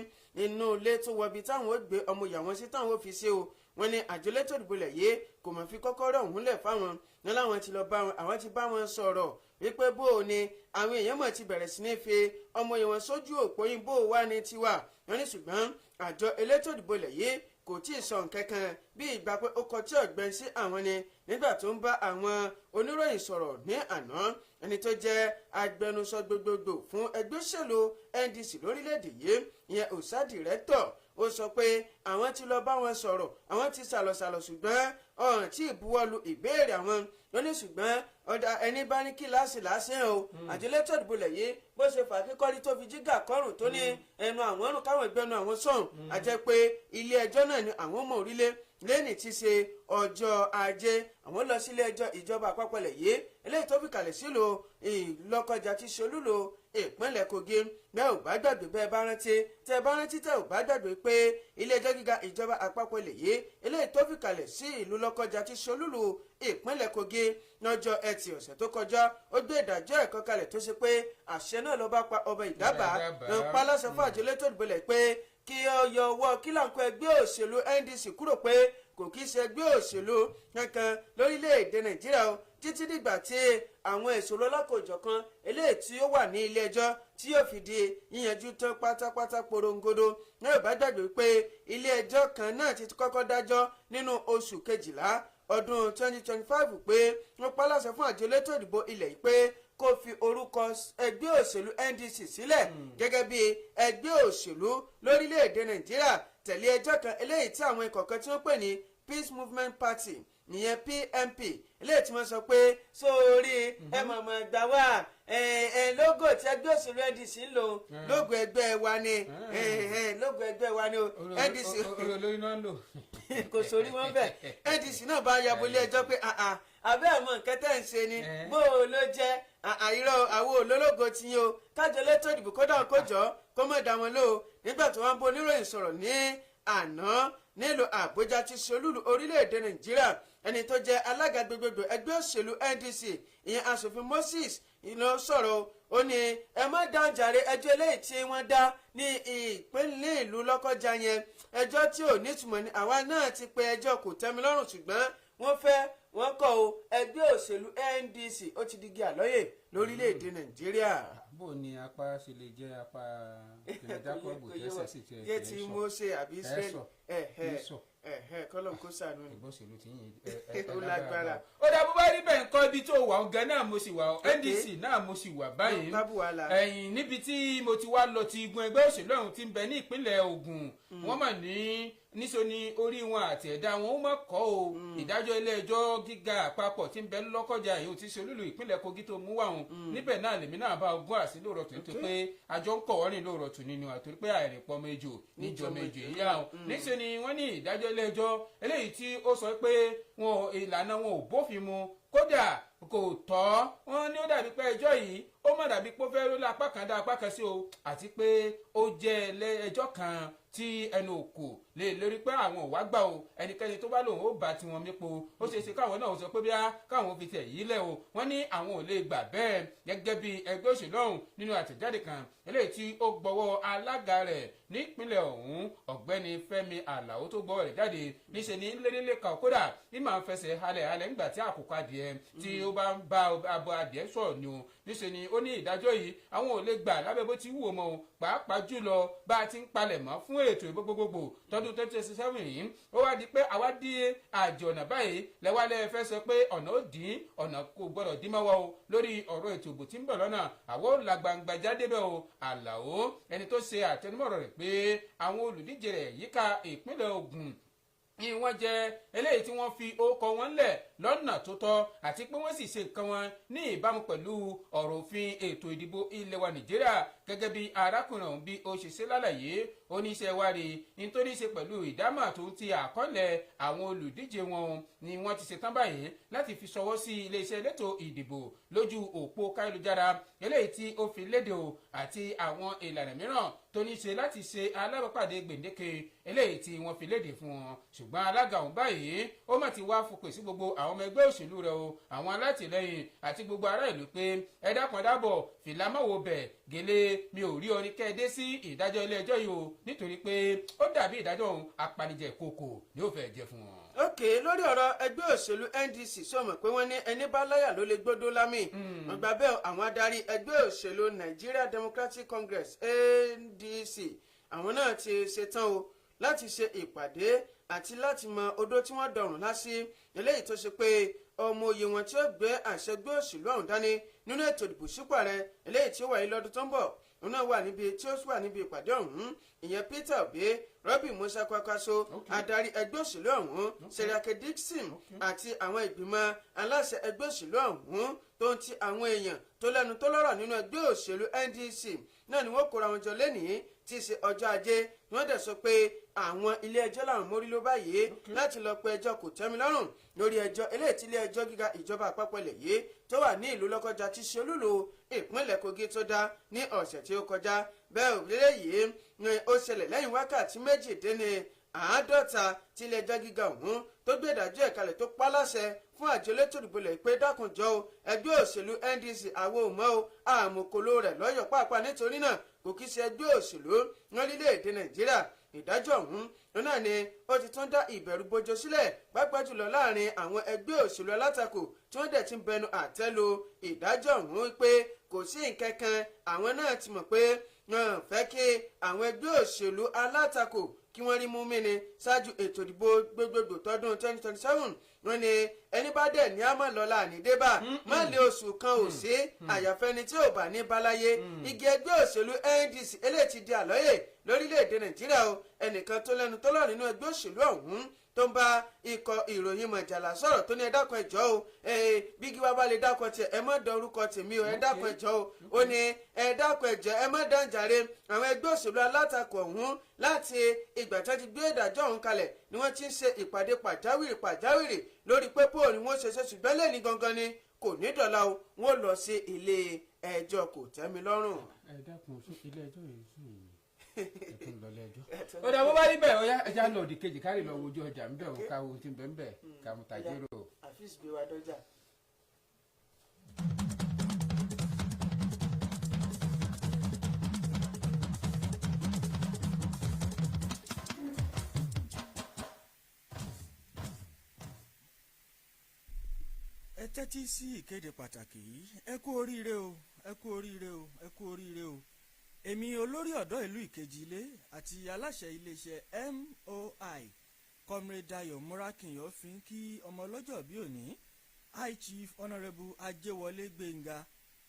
inú ilé tó wọbi táwọn ó gbé ọmọ ìyá wọn sí, táwọn ó fi ṣe o. Wọ́n ní àjọ elétò ìdìbò ilẹ̀ yìí kò mọ̀ fi kọ́kọ́rọ́ ọ̀hún lẹ̀ fáwọn ní láwọn ti lọ bá wọn, àwọn ti bá wọn sọ̀rọ̀ wípé bó o ní àwọn èèyàn mọ̀ ti bẹ̀rẹ̀ sí ní fi ọmọ ìwọ̀n sójú òpó yín, bó o wá ní tiwa. Wọ́n ní ṣùgbọ́n àjọ elétò ìdìbò ilẹ̀ yìí kò tí ì sọ nǹkan kan, bí ìgbà pé ó kọ tí ọ̀gbẹ́n sí àwọn ni. Nígbà tó ń bá àwọn oníròyìn sọ̀rọ̀ ní àná, ẹni tó jẹ́ agbẹnusọ gbogbogbò fún ẹgbẹ́ òṣèlú NDC lórílẹ̀‐èdè yìí, ìyẹn Ọ̀sádìrẹ́tọ̀, ó sọ pé àwọn ti lọ bá wọn sọ̀rọ̀, àwọn ti sàlọ̀sàlọ̀, ṣùgbọ́n ọ̀hún tí ìbuwọ́lu ìbéèrè àwọn. Ó ní ṣùgbọ́n ọ̀dà ẹni bá ní kíláàsì lásán o, àjọ elétò ìdìbò lẹ̀ yìí bó ṣe fà kíkọ́rí tó fi jígà kọ́rùn tó ní ẹnu àwọn ọ̀rùn káwọn ìgbẹ́nu àwọn sọ̀hún, àjẹ́ pé ilé ẹjọ́ náà ni àwọn ọmọ orílẹ̀ lẹ́nìí ti ṣe ọjọ́ Ajé, àwọn lọ sílé ẹjọ́ ìjọba àpapọ̀ lẹ̀ yìí eléyìí tó fi kalẹ̀ sílùú Ìlọ́kọjà ti ṣolúlo ìpínlẹ̀ Kogi. Bẹ́ẹ̀ ò bá gbàgbé, bẹ́ẹ̀ bá rántí, tẹ́ bá rántí, tẹ́ ò bá gbàgbé pé ilé ẹjọ́ gíga ìjọba àpapọ̀ lè yé eléyìí tó fi kalẹ̀ sí ìlú Lọ́kọjà ti ṣolúlu ìpínlẹ̀ Kogi, lọ́jọ́ Ẹtì ọ̀sẹ̀ tó kọjá, ó gbé ìdájọ́ ẹ̀kọ́ kalẹ̀ tó ṣe pé àṣẹ náà ló bá pa ọba ìdábàá ló ń pa láṣẹ fún àjọ elétò ìdìbò lẹ̀ pé kí ó yọ ọwọ́ kílàǹkó ẹgbẹ́ òṣèlú NDC kúrò, pé kò kí ṣe ẹgbẹ́ òṣèlú kankan lórílẹ̀‐èdè Nàìjíríà o, títí dìgbà tí àwọn ìṣòro ọlọ́kọ̀ọ́jọ̀kan eléyìí tí ó wà ní ilé ẹjọ́ tí yóò fi di yíyanjú tán pátápátá porongodo. Náà bá gbàgbé pé ilé ẹjọ́ kan náà ti kọ́kọ́ dájọ́ nínú oṣù kejìlá ọdún 2025 pé wọ́n pa láṣẹ fún àjọ elétò ìdìbò ilẹ̀ yìí pé kó fi orúkọ ẹgbẹ́ òṣèlú NDC sílẹ̀ gẹ́gẹ́ bí ẹgbẹ́ òṣèlú lórílẹ̀‐èdè Nàìjíríà, tẹ̀lé ẹjọ́ kan eléyìí tí àwọn ikọ̀ kan tí wọ́n pè ní Peace Movement Party, ìyẹn PMP, eléyìí tí wọ́n sọ pé sórí ẹ mọ̀mọ́ gbà wá ẹ ẹ logo tí ẹgbẹ́ òṣèlú NDC ń lò, logo ẹgbẹ́ wa ni, logo ẹgbẹ́ wa ni o. NDC Orí olórí náà ń lò. Kò sórí wọn bẹ́ẹ̀. NDC náà bá yabo ilé ẹjọ́ pé àbẹ́ ẹ̀ mọ̀ nǹkan tẹ́ ń ṣe ni, bó o ló jẹ́ àìrọ̀ àwọn olólógo ti yín o, kájọ létò ìdìbò kódà kó jọ kó mọ̀ dá wọn lò ó. Nígbà tó wọ́n bó oníròyìn sọ̀rọ̀ ní àná nílùú Àbújá ti ṣolúlu orílẹ̀-èdè Nàìjíríà, ẹni tó jẹ́ alága gbogbogbò ẹgbẹ́ òṣèlú NDC, ìyẹn Aṣòfin Moses ìlọ sọ̀rọ̀, ó ní ẹ má dáhùn jàre, ẹjọ́ eléyìí tí wọ́n dá ní ìpínlẹ̀ ìlú Lọ́kọ́jà yẹn, ẹjọ́ tí ò nítumọ̀ ni. Àwa náà ti pe ẹjọ́ kò tẹ́mi lọ́rùn, ṣùgbọ́n wọ́n fẹ́ wọ́n kọ̀ o, ẹgbẹ́ òṣèlú NDC ó ti digi àlọ́yè lórílẹ̀‐èdè Nàìjíríà. Bó ni apá ṣe lè jẹ́ apá tèmi Jákọ́bù tẹ́sẹ̀ sì tiẹ̀ yé ti Mósè àbí Israẹli sọ. Kọ́lọ̀ kó sànú ni. Ẹgbẹ́ òṣèlú ti yín Ó lágbára. Ó dà, bó bá rí bẹ́ẹ̀ nǹkan, ibi tó wà ọ̀gá náà mo sì wà ọ́, NDC náà mo sì wà báyìí. Bábù wàhálà. Ẹ̀yìn níbi tí mo ti wá lọ ti igun ẹgbẹ́ òṣèlú ọ̀hún ti ń bẹ ní ìpínlẹ̀ Ògùn, wọ́n mà ní níṣó ni orí wọn àti ẹ̀dá wọn ó mọ̀ kọ́ o. Ìdájọ́ ilé ẹjọ́ gíga àpapọ̀ tí ń bẹ lọ́kọjá yìí ó ti ṣe olúlu ìpínlẹ̀ Kogi tó mú wá wọn níbẹ̀ náà, lèmi náà bá ogún àsí lóòrọ̀ tó tó pé àjọ ń kọ̀ wọ́n rìn lóòrọ̀ tó nínú àtòrí pé àìrìnpọ̀ méjò níjọ méjò ìyá wọn. Níṣẹ́ ni wọ́n ní ìdájọ́ ilé ẹjọ́ eléyìí tí ó sọ pé wọn ìlànà wọn ò bófin mu, kódà kò tọ́. Wọn ní ó dàbí pé ẹjọ́ yìí Ó mọ̀ dàbí pé ó fẹ́ ló lápá kan dá apá kan sí o, àti pé ó jẹ́ ẹjọ́ kan tí ẹnu òkò lè lórí pé àwọn ò wá gbà o. Ẹnikẹ́ni tó bá lòun ó bá tiwọn mípo, ó ṣeé ṣe káwọn náà sọ pé bíá káwọn fi tẹ̀ yí lẹ̀ o. Wọ́n ní àwọn ò lè gbà bẹ́ẹ̀ gẹ́gẹ́ bí ẹgbẹ́ òṣèlú ọ̀hún. Nínú àtẹ̀jáde kan eléyìí tí ó gbọ́wọ́ alága rẹ̀ nípínlẹ̀ ọ̀hún, Ọ̀gbẹ́ni Fẹ́mi Àlàó, tó gbọ́wọ́ rẹ̀ jáde, níṣẹ́ ní lénílé kan kódà ní màá fẹsẹ̀ halẹ̀ halẹ̀ ńgbà tí àkùkọ adìẹ tí ó bá ń bá abo adìẹ sọ̀rọ̀ ni o. Níṣẹ́ ni ó ní ìdájọ́ yìí àwọn ò lè gbà lábẹ́ bó ti wù ó mọ́ o, pàápàá jùlọ bá a ti ń palẹ̀ mọ́ fún ètò ìbò gbogbogbò tọdún 2027 yìí. Ó wá di pé àwa dí àjò ọ̀nà báyìí lẹ́wálẹ́ fẹ́ sọ pé ọ̀nà ó dín, ọ̀nà kò gbọ́dọ̀ dín mọ́wọ́ o lórí ọ̀rọ̀ ètò ìbò tí ń bọ̀ lọ́nà. Àwọn ò la gbangba jáde bẹ́ẹ̀ o. Àlàó, ẹni tó ṣe àtẹnumọ́rọ̀ rẹ̀ pé àwọn olùdíje rẹ̀ yíká ìpínlẹ̀ Ògùn ni wọ́n jẹ́ eléyìí tí wọ́n fi orúkọ wọn lẹ̀ lọ́nà tó tọ́, àti pé wọ́n sì ṣe nǹkan wọn ní ìbámu pẹ̀lú ọ̀rọ̀ òfin ètò ìdìbò ilẹ̀ wa Nàìjíríà. Gẹ́gẹ́ bí arákùnrin ọ̀hún bí ó ṣe ṣe lálàyé, oníṣẹ́ wa rí nítorí ṣe pẹ̀lú ìdámà tó ń ti àkọọ́lẹ̀ àwọn olùdíje wọn ni wọ́n ti ṣetán báyìí láti fi ṣọwọ́ sí iléeṣẹ́ elétò ìdìbò lójú òpó káyélujára eléyìí tí ó fi léde o, àti àwọn ìlànà mìíràn tó ní ṣe láti ṣe alábàápàdé gbèǹdéke eléyìí tí wọ́n fi léde fún wọn. Ṣùgbọ́n alága ọ̀hún báyìí ó mà ti wá fòpè sí gbogbo àwọn ọmọ ẹgbẹ́ òṣèlú rẹ̀ o, àwọn alátìlẹyìn àti gbogbo ará ìlú pé ẹ dákun dábọ̀ fìlámọ́wò bẹ̀ gèlè mi ò rí ọ ní kẹ́ẹ̀dé sí ìdájọ́ ilé ẹjọ́ yìí o, nítorí pé ó dàbí ìdájọ́ òun apanijẹ kòkò ni ó fẹ́ jẹ fún wọn. Ok, lórí ọ̀rọ̀ ẹgbẹ́ òṣèlú NDC, sọmọ pé wọ́n ní ẹni bá láyà ló lè gbódó lámì? Wọ́n gbà bẹ́ẹ̀. Àwọn adarí ẹgbẹ́ òṣèlú Nigeria Democratic Congress, NDC, àwọn náà ti ṣetán o láti ṣe ìpàdé àti láti mọ odó tí wọ́n dọ̀rùn lásì eléyìí tó ṣe pé ọmọ òye wọn tí ó gbé àṣẹ gbé òṣèlú ọ̀hún dání nínú ètò ìdìbò sípò ààrẹ eléyìí tí ó wáyé lọ́dún tó ń bọ̀. Òun náà wà níbi tí ó wà níbi ìpàdé ọ̀hún, ìyẹn Peter Obi, Rabiu Musa Kwankwaso, adarí ẹgbẹ́ òṣèlú ọ̀hún Seriake Dickson, àti àwọn ìgbìmọ̀ aláṣẹ ẹgbẹ́ òṣèlú ọ̀hún tó ń ti àwọn èèyàn tó lẹ́nu tó lọ́rọ̀ nínú ẹgbẹ́ òṣèlú NDC náà ni wọ́n kóra wọn jọ lẹ́nìí tí í ṣe ọjọ́ Ajé. Wọ́n dẹ̀ sọ pé àwọn ilé ẹjọ́ làwọn mórí ló báyìí láti lọ pe ẹjọ́ kò tẹ́mi lọ́rùn lórí ẹjọ́ eléyìí tí ilé ẹjọ́ gíga ìjọba àpapọ̀ ilẹ̀ yìí tó wà ní ìlú Lọ́kọ́jà tí ṣe olúlo ìpínlẹ̀ Kogi tó dá ní ọ̀sẹ̀ tí ó kọjá. Bẹ́ẹ̀ òrìlẹ̀ yìí ni ó ṣẹlẹ̀ lẹ́yìn wákàtí 48 tí ilé ẹjọ́ gíga ọ̀hún tó gbé ìdájọ́ ẹ̀ kalẹ̀ tó pa láṣẹ fún àjọ elétò ìdìbò lẹ̀ pé dákunjọ́ o, ẹgbẹ́ òṣèlú NDC àwọn ò mọ̀ o, àmọ̀kòló rẹ̀ lọ́yọ̀ pàápàá, nítorí náà kò kí ṣe ẹgbẹ́ òṣèlú lórílẹ̀‐èdè Nàìjíríà. Ìdájọ́ ọ̀hún náà ni ó ti tún dá ìbẹ̀rù bojo sílẹ̀, pàápàá jùlọ láàrin àwọn ẹgbẹ́ òṣèlú alátakò tí wọ́n dẹ̀ ti ń bẹnu àtẹ́ lu ìdájọ́ ọ̀hún pé kò sí nǹkan kan. Àwọn náà ti mọ̀ pé wọ́n fẹ́ kí àwọn ẹgbẹ́ òṣèlú alátakò kí wọ́n rí mú mi ni ṣáájú ètò ìdìbò gbogbogbò tọdún 2027. Wọ́n ní ẹni bá dẹ̀ ní àmọ́ lọ́la ní débà má lé oṣù kan ò sí àyàfẹ́ni tí ò bá ní báláyé. Igi ẹgbẹ́ òṣèlú NDC eléyìí ti di àlọ́yè lórílẹ̀‐èdè Nàìjíríà o. Ẹnìkan tó lẹ́nu tó lọ́rọ̀ nínú ẹgbẹ́ òṣèlú ọ̀hún tó ń bá ikọ̀ ìròyìn Mọ̀jàlá sọ̀rọ̀ tó ní, "Ẹ dákun, ẹ jọ̀ọ́ o, bí gíwá bá lè dákun tiẹ̀, ẹ má dán orúkọ tèmi o, ẹ dákun, ẹ jọ̀ọ́ o." Ó ní, "Ẹ dákun, ẹ jọ̀ọ́, ẹ má dán jàre." Àwọn ẹgbẹ́ òṣèlú alátakò ọ̀hún, láti ìgbà tí wọ́n ti gbé ìdájọ́ ọ̀hún kalẹ̀ ni wọ́n ti ń ṣe ìpàdé pàjáwìrì pàjáwìrì lórí pé bóò ni wọ́n ṣe ṣe, ṣùgbọ́n lẹ́ni gangan ni kò ní dọ̀la o, wọ́n lọ sí ilé ẹjọ́ kò tẹ́mi lọ́rùn. Ẹ dákun, sí ilé ẹjọ́ yìí sí ẹ tún lọ ilé ẹjọ́. Ó dà, bó bá rí bẹ́ẹ̀, ó yá, ẹja lọ òdì kejì kárì lọ wojú ọjà ńbẹ̀ ò ká wo ti ń bẹ̀ ńbẹ̀ ká mú tàjérò. Àfíìsì gbé wa dọ́jà. Ẹ tẹ́tí sí ìkéde pàtàkì yìí. Ẹ kú oríire o, ẹ kú oríire o, ẹ kú oríire o. Èmi olórí ọ̀dọ́ ìlú Ìkejì Ilé àti aláṣẹ iléeṣẹ́ MOI, Comrade Dayo Morakinyo, fi ń kí ọmọ ọlọ́jọ́ bí òní, High Chief Honourable Ajéwọlé Gbénga,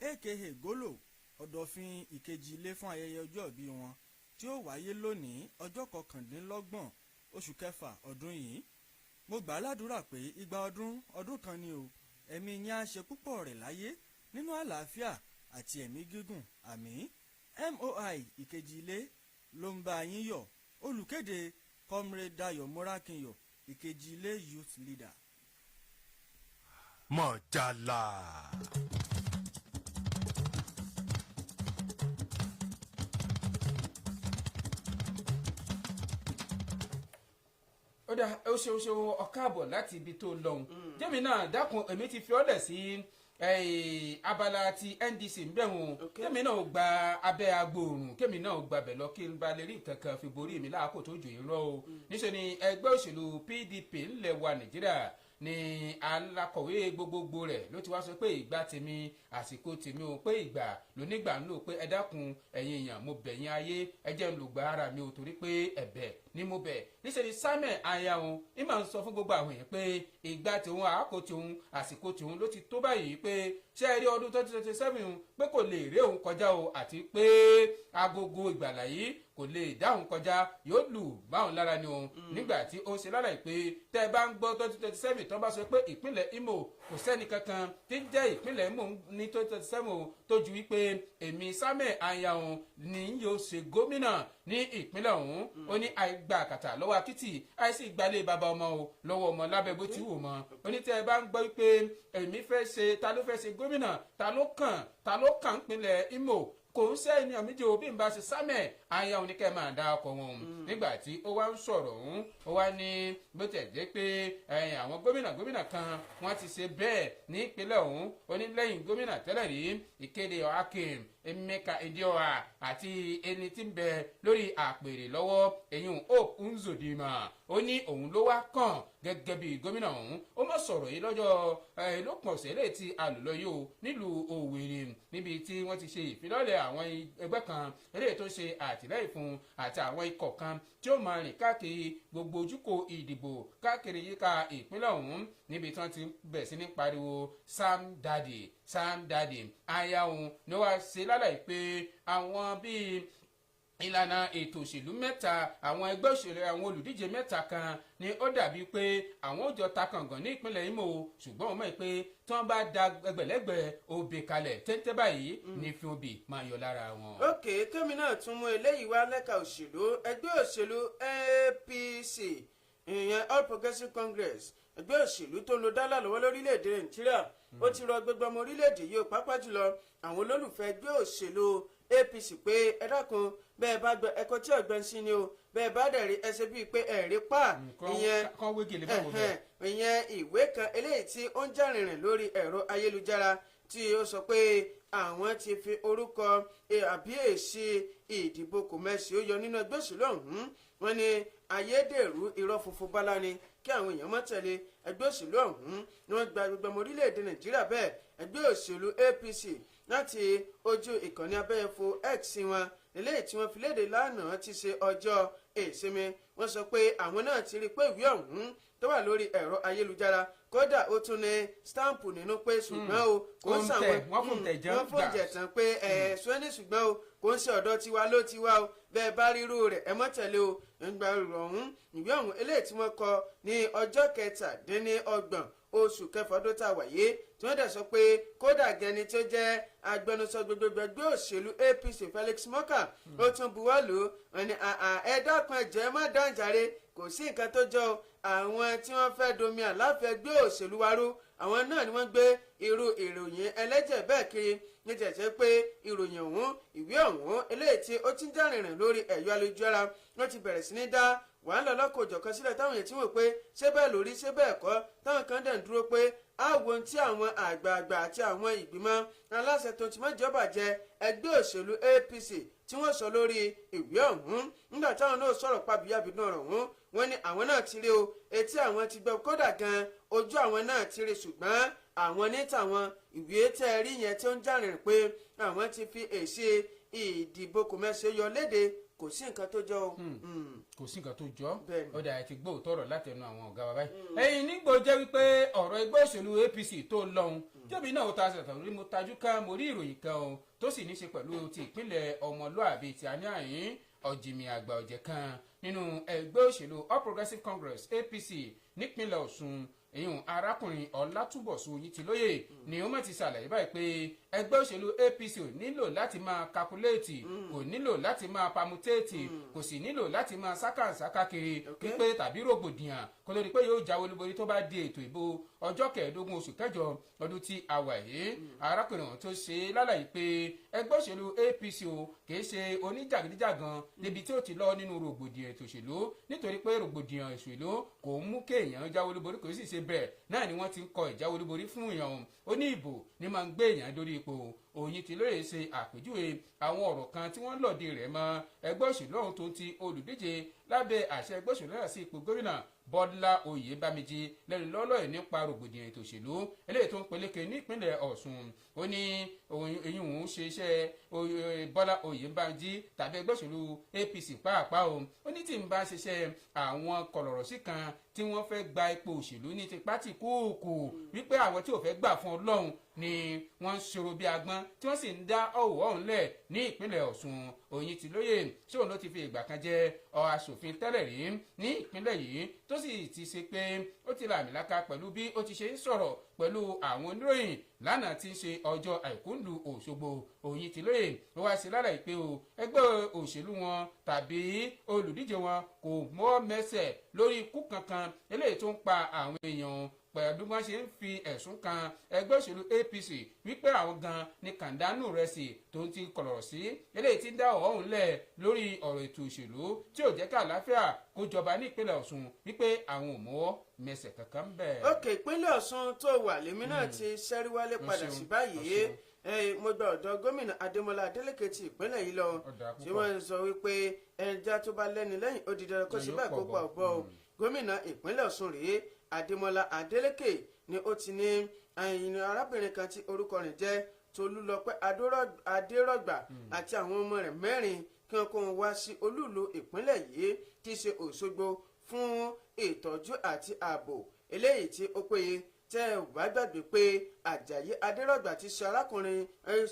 aka Golo, Ọ̀dọ̀fin Ìkejì Ilé, fún ayẹyẹ ọjọ́ ìbí wọn tí ó wáyé lónìí, ọjọ́ 29 oṣù kẹfà ọdún yìí. Mo gbà á ládùúrà pé igba ọdún ọdún kan ni o, ẹ̀mí yín á ṣe púpọ̀ rẹ̀ láyé nínú àlàáfíà àti ẹ̀mí gígùn, àmín. MOI Ìkejì Ilé ló ń bá yín yọ̀. Olùkéde, Comrade Dayo Morakinyo, Ìkejì Ilé youth leader. Mọ̀jàlá. Ó dá, ó ṣeun ṣeun, ọ̀káàbọ̀ láti ibi tó lọ́hùn. Jẹ́mi náà dákun, èmi ti fi ọ́lẹ̀ sí abala ti NDC ń bẹ̀ wọn. Kémi náà gba abẹ́ agbóòrùn, kémi náà gba bẹ̀ lọ, kí n ba lè rí nǹkan kan fi borí mi láàkó tó jò yín rọ o. Níṣẹ́ ni ẹgbẹ́ òṣèlú PDP ńlẹ̀ wa Nàìjíríà ni alákọ̀wé gbogbogbò rẹ̀ ló ti wá sọ pé ìgbà tèmi, àsìkò tèmi o, pé ìgbà lónígbà ń lò, pé ẹ dákun, ẹ̀yin èèyàn, mo bẹ̀ yín, ayé, ẹ jẹ́ ń lògbà ara mi o, torí pé ẹ̀bẹ̀ ni mo bẹ̀. Níṣẹ́ ni Samuel Anyanwu ní màá ń sọ fún gbogbo àwọn èèyàn pé ìgbà tòun, àákò tòun, àsìkò tòun ló ti tó báyìí, pé ṣé ẹ rí ọdún 2027 pé kò lè rí òun kọjá o, àti pé agogo ìgbàlà yìí kò lè dáhùn kọjá, yóò lù báwọn lára ni òun. Nígbà tí ó ṣe lálàyé pé tẹ́ ẹ bá ń gbọ́ 2027, tó bá sọ pé ìpínlẹ̀ Imo, kò sẹ́ni kankan tí ń jẹ́ ìpínlẹ̀ Imo ní 2027 tó ju wípé èmi Samuel Anyanwu ni yóò ṣe gómìnà ní ìpínlẹ̀ ọ̀hún. Ó ní àìgbà àkàtà lọ́wọ́ akitì, àìsí ìgbàlẹ̀ bàbá ọmọ o lọ́wọ́ ọmọ lábẹ́ bó ti wù mọ́. Ó ní tẹ́ ẹ bá ń gbọ́ wípé èmi fẹ́ ṣe, ta ló fẹ́ ṣe gómìnà, ta ló kàn, ta ló kàn ìpínlẹ̀ Imo, kò ń sẹ́ ènìyàn méjì o bí n bá ṣe Samuel Anyanwu ní kẹ́ máa dá ọkọ̀ wọn. Nígbà tí ó wá ń sọ̀rọ̀ ọ̀hún, ó wá ní bó tẹ̀ jẹ́ pé àwọn gómìnà gómìnà kan wọ́n ti ṣe bẹ́ẹ̀ ní ìpínlẹ̀ ọ̀hún, ó ní lẹ́yìn gómìnà tẹ́lẹ̀ rí Ìkéde Hakeem Emeka Idioha àti ẹni tí ń bẹ lórí àpèrè lọ́wọ́, eyín Hope Uzodinma, ó ní òun ló wá kàn gẹ́gẹ́ bí gómìnà ọ̀hún. Ó mọ̀ sọ̀rọ̀ yìí lọ́jọ́ lópin ọ̀sẹ̀ eléyìí tí a lò lọ yìí o, nílùú Òwèrè, níbi tí wọ́n ti ṣe ìfilọ́lẹ̀ àwọn ẹgbẹ́ kan eléyìí tó ṣe àtìlẹ́yìn fún àti àwọn ikọ̀ kan tí ó máa rìn káàkiri gbogbo ojúkò ìdìbò káàkiri yíká ìpínlẹ̀ ọ̀hún, níbi tí wọ́n ti bẹ̀rẹ̀ sí ní pariwo Sam Daddy, Sam Daddy. Anyanwu ni wọ́n ṣe lálàyé pé àwọn bíi ìlànà ètò òṣèlú mẹ́ta, àwọn ẹgbẹ́ òṣèlú, àwọn olùdíje mẹ́ta kan ni ó dàbí pé àwọn ò jọ ta kàngàn ní ìpínlẹ̀ Imo, ṣùgbọ́n wọ́n mọ̀ pé tí wọ́n bá da ẹgbẹ̀lẹ́gbẹ̀ obì kalẹ̀ téńté báyìí ní fi obì máa yọ lára wọn. Ok, kémi náà tún mú eléyìí wá lẹ́ka òṣèlú. Ẹgbẹ́ òṣèlú APC, ìyẹn All Progressives Congress, ẹgbẹ́ òṣèlú tó ń lo dálà lọ́wọ́ lórílẹ̀‐èdè Nàìjíríà, ó ti rọ gbogbo ọmọ orílẹ̀‐èdè yìí, pàápàá jùlọ àwọn olólùfẹ́ ẹgbẹ́ òṣèlú APC, pé ẹ dákun, bẹ́ẹ̀ bá gbọ́ ẹ̀kọ́ tí ọ̀gbẹ́n sí ni o, bẹ́ẹ̀ bá dẹ̀ rí ẹsẹ̀ bíi pé ẹ̀rí pa ìyẹn ìwé kan eléyìí tí ó ń jà rìnrìn lórí ẹ̀rọ ayélujára tí ó sọ pé àwọn ti fi orúkọ àbí èsì ìdìbò kò mẹ́sì ó yọ nínú ẹgbẹ́ òṣèlú ọ̀hún. Wọ́n ní ayédèrú irọ́ funfun bálá ni, kí àwọn èèyàn má tẹ̀lé. Ẹgbẹ́ òṣèlú ọ̀hún ni wọ́n gba gbogbo ọmọ orílẹ̀-èdè Nàìjíríà bẹ́ẹ̀. Ẹgbẹ́ òṣèlú APC láti ojú ìkànnì abẹ́yẹfò X wọn eléyìí tí wọ́n fi léde lánàá ti ṣe ọjọ́ ìsinmi, wọ́n sọ pé àwọn náà ti rí i pé ìwé ọ̀hún tó wà lórí ẹ̀rọ ayélujára, kódà ó tún ní stampu nínú, pé ṣùgbọ́n o kò ń sàwọn wọ́n fún jẹ̀tàn pé ẹ̀ sọ́ni, ṣùgbọ́n o kò ń ṣe ọ̀dọ̀ tiwa ló ti wá o, bẹ́ẹ̀ bá rírú rẹ̀ ẹ mọ́ tẹ̀lé o. Ńgbà ọ̀hún ìwé ọ̀hún eléyìí tí wọ́n kọ ní ọjọ́ 27 oṣù kẹfà ọdún tá a wà yé, tí wọ́n dẹ̀ sọ pé kódà gẹni tó jẹ́ agbẹnusọ gbogbogbò ẹgbẹ́ òṣèlú APC Felix Morka ó tún buwọ́ lù ú. Wọ́n ní ẹ dákun, ẹ jọ̀ọ́, ẹ má dáǹjàre, kò sí nǹkan tó jọ àwọn tí wọ́n fẹ́ domi àláfẹ́ ẹgbẹ́ òṣèlú wa rú, àwọn náà ni wọ́n gbé irú ìròyìn ẹlẹ́jẹ̀ bẹ́ẹ̀ kiri ní tẹ̀sẹ̀ pé ìròyìn ọ̀hún, ìwé ọ̀hún eléyìí tí ó ti ń já rìnrìn lórí ẹ̀yọ́ ayélujára, wọ́n ti bẹ̀rẹ̀ sí ní dá wàhálà ọlọ́kọ̀ọ́jọ̀kan sílẹ̀, táwọn èèyàn ti wò pé ṣé bẹ́ẹ̀ lórí, ṣé bẹ́ẹ̀ kọ́, táwọn kan dẹ̀ ń dúró pé àwọn tí àwọn àgbààgbà àti àwọn ìgbìmọ̀ aláṣẹ tó ti mọ́jọba jẹ ẹgbẹ́ òṣèlú APC tí wọ́n sọ lórí ìwé ọ̀hún. Nígbà táwọn náà sọ̀rọ̀ pàbíyàbínú ọ̀rọ̀ ọ̀hún, wọ́n ní àwọn náà ti rí o, etí àwọn ti gbọ́, kódà gan ojú àwọn náà ti rí, ṣùgbọ́n àwọn ní tàwọn ìwé tẹ́ ẹ rí yẹn tí ó ń jàrìnrìn pé àwọn ti fi èsì ìdìbò kò mẹ́sẹ̀ yọ léde, kò sí nǹkan tó jọ o. Kò sí nǹkan tó jọ. Ó dà, ẹ ti gbọ́ òótọ́ ọ̀rọ̀ láti ẹnu àwọn ọ̀gá wa báyìí. Ẹ̀yin nígbò jẹ́ wípé ọ̀rọ̀ ẹgbẹ́ òṣèlú APC tó lọ́hùn jẹ́bi náà ó ta ṣàtàn rí, mo tajú ká mo rí ìròyìn kan o tó sì ní í ṣe pẹ̀lú ti ìpínlẹ̀ ọmọlúàbí ti àní-àyín ọ̀jìnmí àgbà ọ̀jẹ̀ kan nínú ẹgbẹ́ òṣèlú All Progressives Congress APC nípínlẹ̀ Ọ̀ṣun, ìyún arákùnrin Ọlátúnbọ̀sún Oyintilóyè ni ó mọ̀ ti ṣàlàyé báyìí pé ẹgbẹ́ òṣèlú APC ò nílò láti máa kakuléètì, kò nílò láti máa pamutéètì, kò sì nílò láti máa sákàǹsákà kiri pípé tàbí rògbòdìyàn kó lórí pé yóò jáwé olúborí tó bá di ètò ìbò ọjọ́ 15 oṣù kẹjọ ọdún tí a wà yìí. Arákùnrin ọ̀hún tó ṣe lálàyé pé ẹgbẹ́ òṣèlú APC o kì í ṣe oníjàgídíjàgan níbi tí ó ti lọ nínú rògbòdìyàn. ètò òṣèlú, nítorí pé rògbòdìyàn òṣèlú kò ń mú kéèyàn jáwé olúborí, kò sì ṣe bẹ́ẹ̀ náà ni wọ́n ti ń kọ ìjáwé olúborí fún èèyàn. Ó ní ìbò ní máa ń gbé èèyàn dórí ipò. Òyìntìlóye ṣe àpèjúwe àwọn ọ̀rọ̀ kan tí wọ́n lòdì rẹ̀ mọ́ ẹgbẹ́ òṣèlú ọ̀hún tó ti olùdíje lábẹ́ àṣẹ ẹgbẹ́ òṣèlú náà sí ipò gómìnà Bọ́lá Oyèbámijí lẹ́nu lọ́lọ́ ẹ̀ nípa rògbòdìyàn ètò òṣèlú eléyìí tó ń peléke nípínlẹ̀ Ọ̀ṣun. Ó ní eyín òun ṣe iṣẹ́ Bọ́lá Oyèbámijí tàbí ẹgbẹ́ òṣèlú APC pàápàá o. Ó ní tí ń bá ṣiṣẹ́ àwọn kọ̀lọ̀rọ̀sí kan tí wọ́n fẹ́ gba ipò òṣèlú ní tipá tí kúùkù, wípé àwọn tí ò fẹ́ gbà fún Ọlọ́run ni wọ́n ń ṣòro bí agbọ́n tí wọ́n sì ń dá ọ̀wọ́ ọ̀hún lẹ̀ ní ìpínlẹ̀ Ọ̀ṣun. Òyìntìlóye ṣóun ló ti fi ìgbà kan jẹ́ aṣòfin tẹ́lẹ̀ rí ní ìpínlẹ̀ yìí, tó sì ti ṣe pé ó ti làmìlaka pẹ̀lú bí ó ti ṣe ń sọ̀rọ̀ pẹ̀lú àwọn oníròyìn lánàá tí ń ṣe ọjọ́ àìkú ńlú Òṣogbo. Òyìntìlóye ló wá sí lára ìpè o ẹgbẹ́ òṣèlú wọn tàbí olùdíje wọn kò mọ́ mẹsẹ̀ lórí ikú kankan eléyìí tó ń pa àwọn èèyàn, pẹ̀lú bí wọ́n ṣe ń fi ẹ̀sùn kan ẹgbẹ́ òṣèlú APC wípé àwọn gan ni kàndánù rẹ̀ sì tó ń ti kọ̀lọ̀rọ̀ sí eléyìí tí ń dá ọ̀hún lẹ̀ lórí ọ̀rọ̀ ètò òṣèlú tí ò jẹ́ ká àlàáfíà kó jọba ní ìpínlẹ̀ Ọ̀ṣun, wípé àwọn ò mọ́wọ́ mẹsẹ̀ kankan bẹ́ẹ̀. Òkè ìpínlẹ̀ Ọ̀ṣun tó wà lèmi náà ti ṣẹ́rí wálé padà sí báyìí. Mo gba ọ̀dọ̀ gómìnà Adémọ́lá Adélékè ti ìpínlẹ̀ yìí lọ, tí wọ́n sọ wípé ẹja tó bá lẹ́ni lẹ́yìn ó di dandan kó ṣe báyìí kó pa ọ̀bọ o. Gómìnà ìpínlẹ̀ Ọ̀ṣun rèé Adémọ́lá Adélékè ni ó ti ní àyìn arábìnrin kan tí orúkọ rẹ̀ jẹ́ Tolúlọpẹ́ Adérọ̀gbà àti àwọn ọmọ rẹ̀ mẹ́rin kí wọ́n kó wọn wá sí olúùlú ìpínlẹ̀ yìí tí í ṣe Òṣogbo fún ìtọ́jú àti ààbò eléyìí tí ó péye. Tẹ́ ẹ bá gbàgbé pé Àjàyí Adérọ̀gbà ti ṣe arákùnrin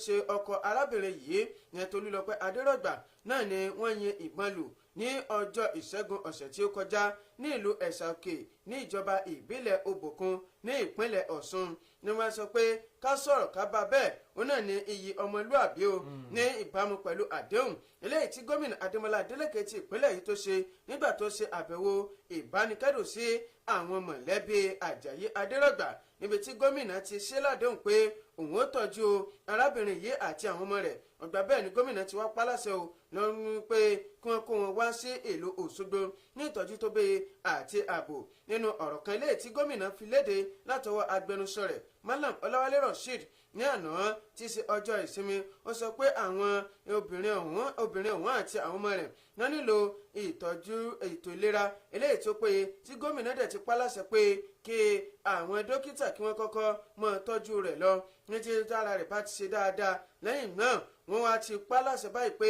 ṣe ọkọ arábìnrin yìí ní Tolúlọpẹ́ Adérọ̀gbà náà ni wọ́n yin ìbọn lù ní ọjọ́ ìṣẹ́gun ọ̀sẹ̀ tí ó kọjá ní ìlú Ẹ̀sà Òkè ní ìjọba ìbílẹ̀ Òbòkun ní ìpínlẹ̀ Ọ̀ṣun. Ni wọ́n sọ pé ká sọ̀rọ̀ ká bá bẹ́ẹ̀, ó náà ní iyì ọmọlúàbí o, ní ìbámu pẹ̀lú àdéhùn eléyìí tí gómìnà Adémọ́lá Adélékè ti ìpínlẹ̀ yìí tó ṣe nígbà tó ṣe àbẹ̀wò ìbánikẹ́dùn sí àwọn mọ̀lẹ́bí Àjàyí Adérọ̀gbà, níbi tí gómìnà ti ṣe ládéhùn pé òun ó tọ́jú arábìnrin yìí àti àwọn ọmọ rẹ̀. Ọgbà bẹ́ẹ̀ ni gómìnà ti wá pálásẹ o lọ́rùn pé kí wọ́n kó wọn wá sí ìlú Òṣogbo ní ìtọ́jú tó péye àti ààbò. Nínú ọ̀rọ̀ kan eléyìí tí gómìnà fi léde látọwọ́ agbẹnusọ rẹ̀ Malam Ọláwálé Rasheed ní àná tí í ṣe ọjọ́ ìsinmi, ó sọ pé àwọn obìnrin ọ̀hún àti àwọn ọmọ rẹ̀ wọ́n nílò ìtọ́jú ètò ìlera eléyìí tó péye, tí gómìnà dẹ̀ ti pálásẹ pé kí àwọn dókítà kí wọ́n kọ́kọ́ máa tọ́jú rẹ̀ lọ ní tí ara rẹ̀ bá ti ṣe dáadáa. Lẹ́yìn náà wọ́n wá ti pálásẹ báyìí pé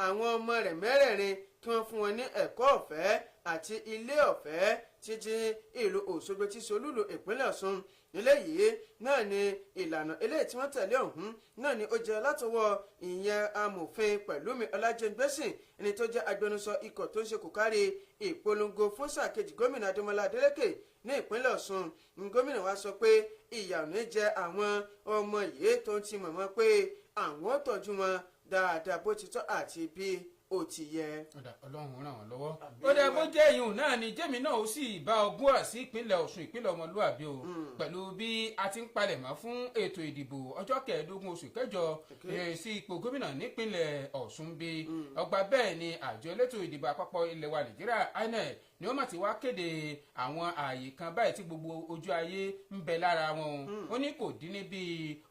àwọn ọmọ rẹ̀ mẹ́rẹ̀ẹ̀rin kí wọ́n fún wọn ní ẹ̀kọ́ ọ̀fẹ́ àti ilé ọ̀fẹ́ títí ìlú Òṣogbo tí solúlù ìpínlẹ̀ Ọ̀ṣun. Eléyìí náà ni ìlànà eléyìí tí wọ́n tẹ̀lé ọ̀hún náà ni ó jẹ́ látọwọ́ ìyẹn amòfin Pẹ̀lúmi Ọlájẹ́ngbèsì, ẹni tó jẹ́ agbẹnusọ ikọ̀ tó ń ṣe kòkárí ìpolongo fún sáà kejì gómìnà Adémọ́lá Adélékè ní ìpínlẹ̀ Ọ̀ṣun. Gómìnà wa sọ pé ìyà ò ní jẹ àwọn ọmọ yìí tó ń ti mọ̀mọ́ pé àwọn ó tọ́jú wọn dáadáa bó ti tọ́ àti bí ó ti yẹ. Ọlọ́run ràn wọ́n lọ́wọ́. Ó dẹ bó jẹ́ ìyún náà ni jẹ́mi náà ó sì bá ọgbọ́n àti ìpínlẹ̀ Ọ̀ṣun ìpínlẹ̀ ọmọlúàbí o, pẹ̀lú bí a ti ń palẹ̀mọ́ fún ètò ìdìbò ọjọ́ kẹẹ̀ẹ́dógún oṣù kẹjọ sí ipò gómìnà nípínlẹ̀ Ọ̀ṣun bí ọgbà bẹ́ẹ̀ ni àjọ elétò ìdìbò àpapọ̀ ilẹ̀ wa Nàìjíríà INEC ni ó mà ti wá kéde àwọn ààyè kan báyìí tí gbogbo ojú ayé ń bẹ lára wọn. Ó ní kò dín ní bíi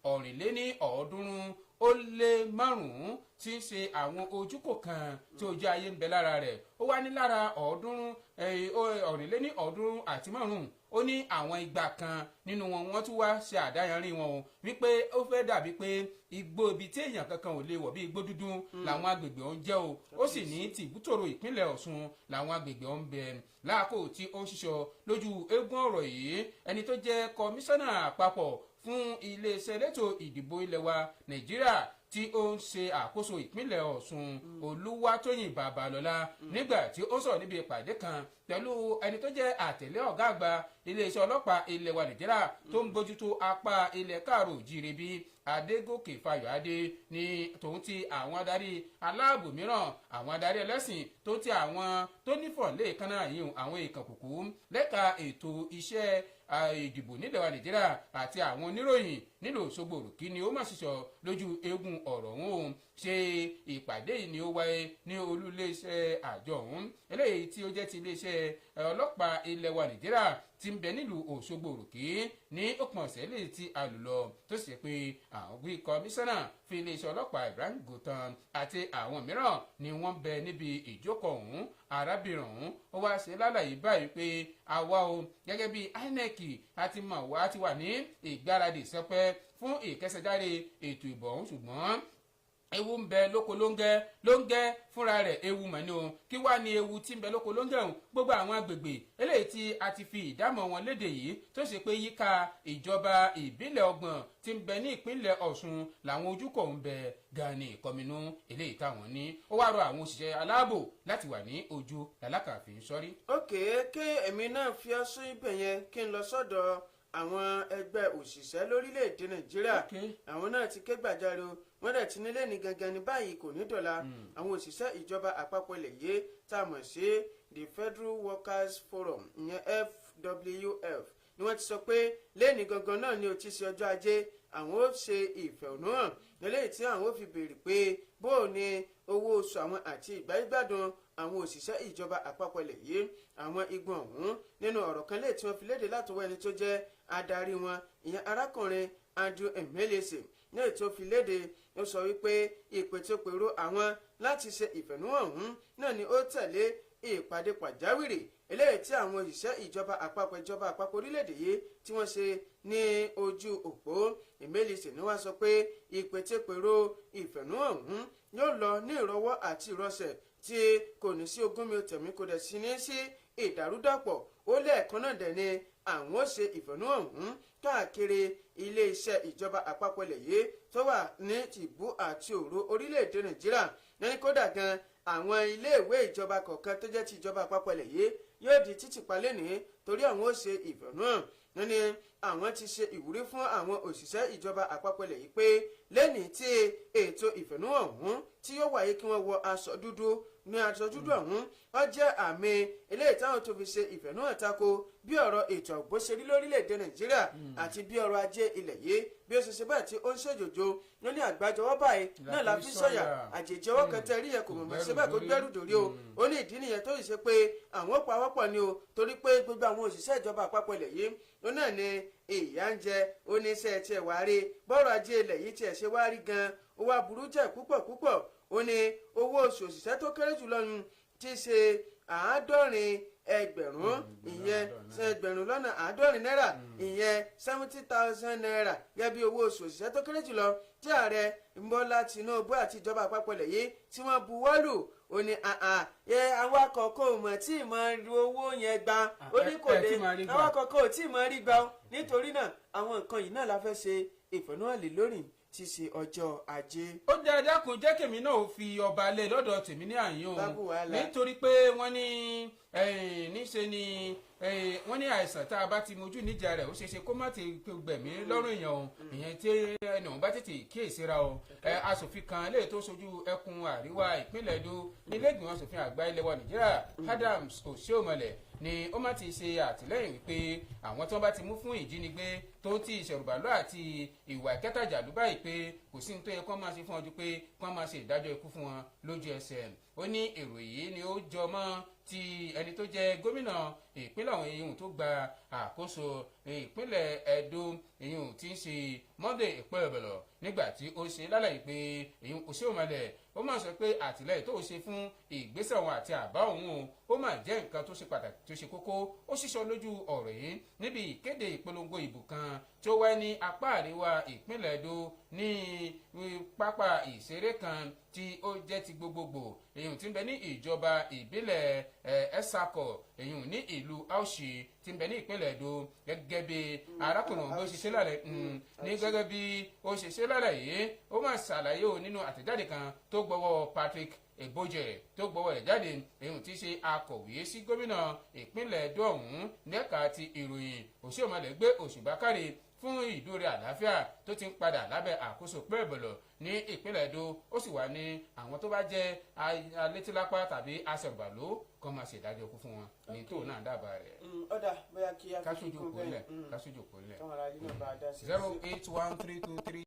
385 tí ń ṣe àwọn ojúkò kan tí ojú ayé ń bẹ lára rẹ̀. Ó wá ní lára 385 ó ní àwọn igba kan nínú wọn wọ́n tún wá ṣe àdáyanrí wọn o, wípé ó fẹ́ dàbí pé igbó ibi tí èèyàn kankan ò lè wọ̀ bí igbó dúdú làwọn agbègbè ọ̀hún jẹ́ o. Ó sì ní tìbútòrò ìpínlẹ̀ Ọ̀ṣun làwọn agbègbè ọ̀hún bẹ. Láàkó tí ó ń ṣiṣọ́ lójú eégún ọ̀rọ̀ yìí, ẹni tó jẹ́ kọmíṣánná àpapọ̀ fún iléeṣẹ́ elétò ìdìbò ilẹ̀ wa Nàìjíríà tí ó ń ṣe àkóso ìpínlẹ̀ Ọ̀ṣun Olúwatóyìn Babalọ́lá, nígbà tí ó sọ̀rọ̀ níbi ìpàdé kan pẹ̀lú ẹni tó jẹ́ àtẹ̀lé ọ̀gá àgbà iléeṣẹ́ ọlọ́pàá ilẹ̀ wa Nàìjíríà tó ń bójútó apá ilẹ̀ káàró òjíire Adégòkè Fáyọ̀adé ní tòun ti àwọn adarí aláàbò mìíràn, àwọn adarí ẹlẹ́sìn tó ti àwọn tó nífọ̀ lẹ́ẹ̀kanná yìí, àwọn ìkànkùkù lẹ́ka ètò iṣẹ́ ìdìbò nílẹ̀ wa Nàìjíríà àti àwọn oníròyìn nílùú Òṣogbo òrùkí ni ó mà ṣiṣọ́ lójú eégún ọ̀rọ̀ ọ̀hún o. Ṣe ìpàdé yìí ni ó wáyé ní olú iléeṣẹ́ àjọ ọ̀hún, eléyìí tí ó jẹ́ ti iléeṣẹ́ ọlọ́pàá ilẹ̀ wa Nàìjíríà tí ń bẹ nílùú Òṣogbo Òròkè ní òpin ọ̀sẹ̀ lè ti àlùlọ, tó sì ṣe pé àwọn bíi kọmíṣánná fi iléeṣẹ́ ọlọ́pàá Ibrahim Gòtàn àti àwọn mìíràn ni wọ́n bẹ níbi ìjókòó ọ̀hún. Arábìnrin ọ̀hún ó wá ṣe lálàyé báyìí pé àwa o gẹ́gẹ́ bí INEC àti mọ̀ wá ti wà ní ìgbáradì sọpẹ́ fún ìkẹsẹ̀jáde ètò ìbò ọ̀hún, ṣùgbọ́n ewu ń bẹ lóko lóńgẹ́ lóńgẹ́ fúnra rẹ̀, ewu mọ̀ ni o. Kí wá ní ewu tí ń bẹ lóko lóńgẹ́ ọ̀hún? Gbogbo àwọn agbègbè eléyìí tí a ti fi ìdámọ̀ wọn léde yìí, tó ṣe pé yíká ìjọba ìbílẹ̀ 30 tí ń bẹ ní ìpínlẹ̀ Ọ̀ṣun làwọn ojúkọ̀ ń bẹ gan ni ìkọminú eléyìí táwọn ní. Ó wá rọ àwọn òṣìṣẹ́ aláàbò láti wà ní ojú làlákàfin sọ́rí. Ókè, kí èmi náà fi ọ́ sí ibẹ̀ yẹn, kí n lọ sọ́dọ̀ àwọn ẹgbẹ́ òṣìṣẹ́ lórílẹ̀‐èdè Nàìjíríà. Àwọn náà ti ké gbàjarè o, wọ́n dẹ̀ ti nílé ní gangan ní báyìí, kò ní dọ̀la. Àwọn òṣìṣẹ́ ìjọba àpapọ̀ ilẹ̀ yìí tá a mọ̀ sí the Federal Workers Forum, ìyẹn FWF, ni wọ́n ti sọ pé lẹ́ni gangan náà ni ó ti ṣe ọjọ́ Ajé, àwọn ó ṣe ìfẹ̀hónúhàn lélẹ́yìí tí àwọn ó fi béèrè pé bóò ni owó oṣù àwọn àti ìgbáyégbádùn àwọn òṣìṣẹ́ ìjọba àpapọ̀ ilẹ̀ yìí. Àwọn igun ọ̀hún, nínú ọ̀rọ̀ kan lè tí wọ́n fi léde látọwọ́ ẹni tó jẹ́ adarí wọn, ìyẹn arákùnrin Andrew Emelese, ní ètò fi léde, ó sọ wípé ìpètèpèrò àwọn láti ṣe ìfẹ̀hónúhàn ọ̀hún náà ni ó tẹ̀lé ìpàdé pàjáwìrì eléyìí tí àwọn òṣìṣẹ́ ìjọba àpapọ̀ orílẹ̀-èdè yìí tí wọ́n ṣe ní ojú òpó. Emelese ni wọ́n sọ pé ìpètèpèrò ìfẹ̀hónúhàn ọ̀hún yóò lọ ní ìrọwọ́ àti ìrọsẹ̀, tí kò ní sí ogún mi ò tẹ̀mí, kò dẹ̀ sí ní sí ìdàrúdàpọ̀. Ó lẹ́ẹ̀kan náà dẹ̀ ni àwọn ó ṣe ìfẹ̀hónúhàn ọ̀hún káàkiri iléeṣẹ́ ìjọba àpapọ̀ ilẹ̀ yìí tó wà ní tìbú àti òru orílẹ̀-èdè Nàìjíríà. Ní kódà gan, àwọn iléèwé ìjọba kọ̀ọ̀kan tó jẹ́ ti ìjọba àpapọ̀ ilẹ̀ yìí yóò di títì pa lẹ́nìí, torí àwọn ó ṣe ìfẹ̀hónúhàn. Ní àwọn ti ṣe ìwúrí fún àwọn òṣìṣẹ́ ìjọba àpapọ̀ ilẹ̀ yìí pé lẹ́nìí tí ètò ìfẹ̀hónúhàn ọ̀hún tí yóò wáyé, kí wọ́n wọ aṣọ dúdú. Ní aṣọ dúdú ọ̀hún, ó jẹ́ àmì eléyìí táwọn tó fi ṣe ìfẹ̀hónúhàn tako bí ọ̀rọ̀ ètò ààbò ṣe rí lórílẹ̀‐èdè Nàìjíríà àti bí ọrọ̀ ajé ilẹ̀ yìí bí ó ṣe ṣe báyìí tí ó ń ṣèjòjò. Ló ní àgbájọwọ́ báyìí náà la fi sọ̀yà, àjèjì ọwọ́ kan tẹ rí yẹn kò mọ̀mọ́ ṣe bẹ́ẹ̀ kó gbẹ́rù dòrí o. Ó ní ìdí nìyẹn tó sì ṣe pé àwọn ó pawọ́pọ̀ ni o, torí pé gbogbo àwọn òṣìṣẹ́ ìjọba àpapọ̀ ilẹ̀ yìí ó náà ni ìyà ń jẹ. Oníṣẹ́ tiẹ̀ wá rí bọ́rọ̀ ajé ilẹ̀ yìí tiẹ̀ ṣe wá rí gan, ó wá burú jẹ́ púpọ̀ púpọ̀. Ó ní owó oṣù òṣìṣẹ́ tó kéré jùlọ yun ti ṣe 70,000, ìyẹn 70,000 náírà, ìyẹn ₦70,000, gẹ́gẹ́ bí owó oṣù òṣìṣẹ́ tó kéré jùlọ tí ààrẹ Bọ́lá Tinubu àti ìjọba àpapọ̀ ilẹ̀ yìí tí wọ́n buwọ́lù. Ó ní àwọn akọ̀kọ̀ ò mọ̀ tí ì mọ owó yẹn gbà. Ó ní kò lè, àwọn akọ̀kọ̀ ò tí ì mọ rí gbà ó. Nítorí náà, àwọn nǹkan yìí náà la fẹ́ ṣe ìfẹ̀hónúhàn lé lórí tí í ṣe ọjọ́ Ajé. Ó dáa, dákun, jẹ́ kèmi náà ó fi ọba lé lọ́dọ̀ tèmi ní àyín o. Bábù wàhálà. Nítorí pé wọ́n ní níṣe ni wọ́n ní àìsàn tá a bá ti mojú níjà rẹ̀, ó ṣeé ṣe kó má ti gbẹ̀mí lọ́rùn èèyàn o, ìyẹn tí ẹni òun bá tètè kíyèsára o. Aṣòfin kan léè tó ṣojú ẹkùn àríwá ìpínlẹ̀ Èdó nílé ìgbìmọ̀ aṣòfin àgbà ilẹ̀ wa Nàìjíríà, Adams Oshiomhole, ni ó má ti ṣe àtìlẹ́yìn wípé àwọn tí wọ́n bá ti mú fún ìjínigbé tó ń ti ìṣẹ̀rùbàlù àti ìwà ìkẹtàjàlú báyìí, pé kò sí ní tó yẹ kó máa ṣe fún ọdún pé kó máa ṣe ìdájọ́ ikú fún wọn lójú ẹsẹ̀. Ó ní èrò yìí ni ó jọ mọ́ ti ẹni tó jẹ́ gómìnà ìpínlẹ̀ ọ̀hún, ìyún tó gba àkóso ìpínlẹ̀ Ẹdó, ìyún tí ń ṣe Monday Okpebholo, nígbà tí ó ṣe lálàyé pé ìyún Oshiomhole ó máa sọ pé àtìlẹ́yìn tó ṣe fún ìgbésẹ̀ òun àti àbá òun o, ó máa jẹ́ nǹkan tó ṣe pàtàkì, tó ṣe kókó. Ó ṣíṣọ lójú ọ̀rọ̀ yìí níbi ìkéde ìpolongo ìbò kan tí ó wáyé ní apá àríwá ìpínlẹ̀ Ẹdó, ní pápá ìṣeré kan tí ó jẹ́ ti gbogbogbò, èyí tí ń bẹ ní ìjọba ìbílẹ̀ Ẹ̀sàkọ̀, èyí ní ìlú Auchi tí ń bẹ ní ìpínlẹ̀ Ẹdó. Gẹ́gẹ́ bí arákùnrin ọ̀hún bó ṣe ṣe lálẹ́ ní gẹ́gẹ́ bí ó ṣe ṣe lálẹ́ yìí, ó máa ṣàlàyé o nínú àtẹ̀jáde kan tó gbọ́wọ́ Patrick Ebojẹ tó gbọ́wọ́ rẹ̀ jáde, èyí tí í ṣe akọ̀wé sí gómìnà ìpínlẹ̀ Ẹdó ọ̀hún lẹ́ka ti ìròyìn. Oshiomhole gbé òṣùbà káre fún ìdúró àlàáfíà tó ti ń padà lábẹ́ àkóso Okpebholo ní ìpínlẹ̀ Ẹdó. Ó sì wà ní àwọn tó bá jẹ́ alétílápá tàbí aṣẹ̀rùbàlú kan máa ṣe ìdájọ́ ikú fún wọn ní tó náà dábàá rẹ̀. Ọ̀dà, bóyá kí a fi Káṣojú kún kò lẹ̀. bẹ́ẹ̀. Káṣojú kò lẹ̀. Káwọn ará ilé náà bá a dá sí. 08132 3.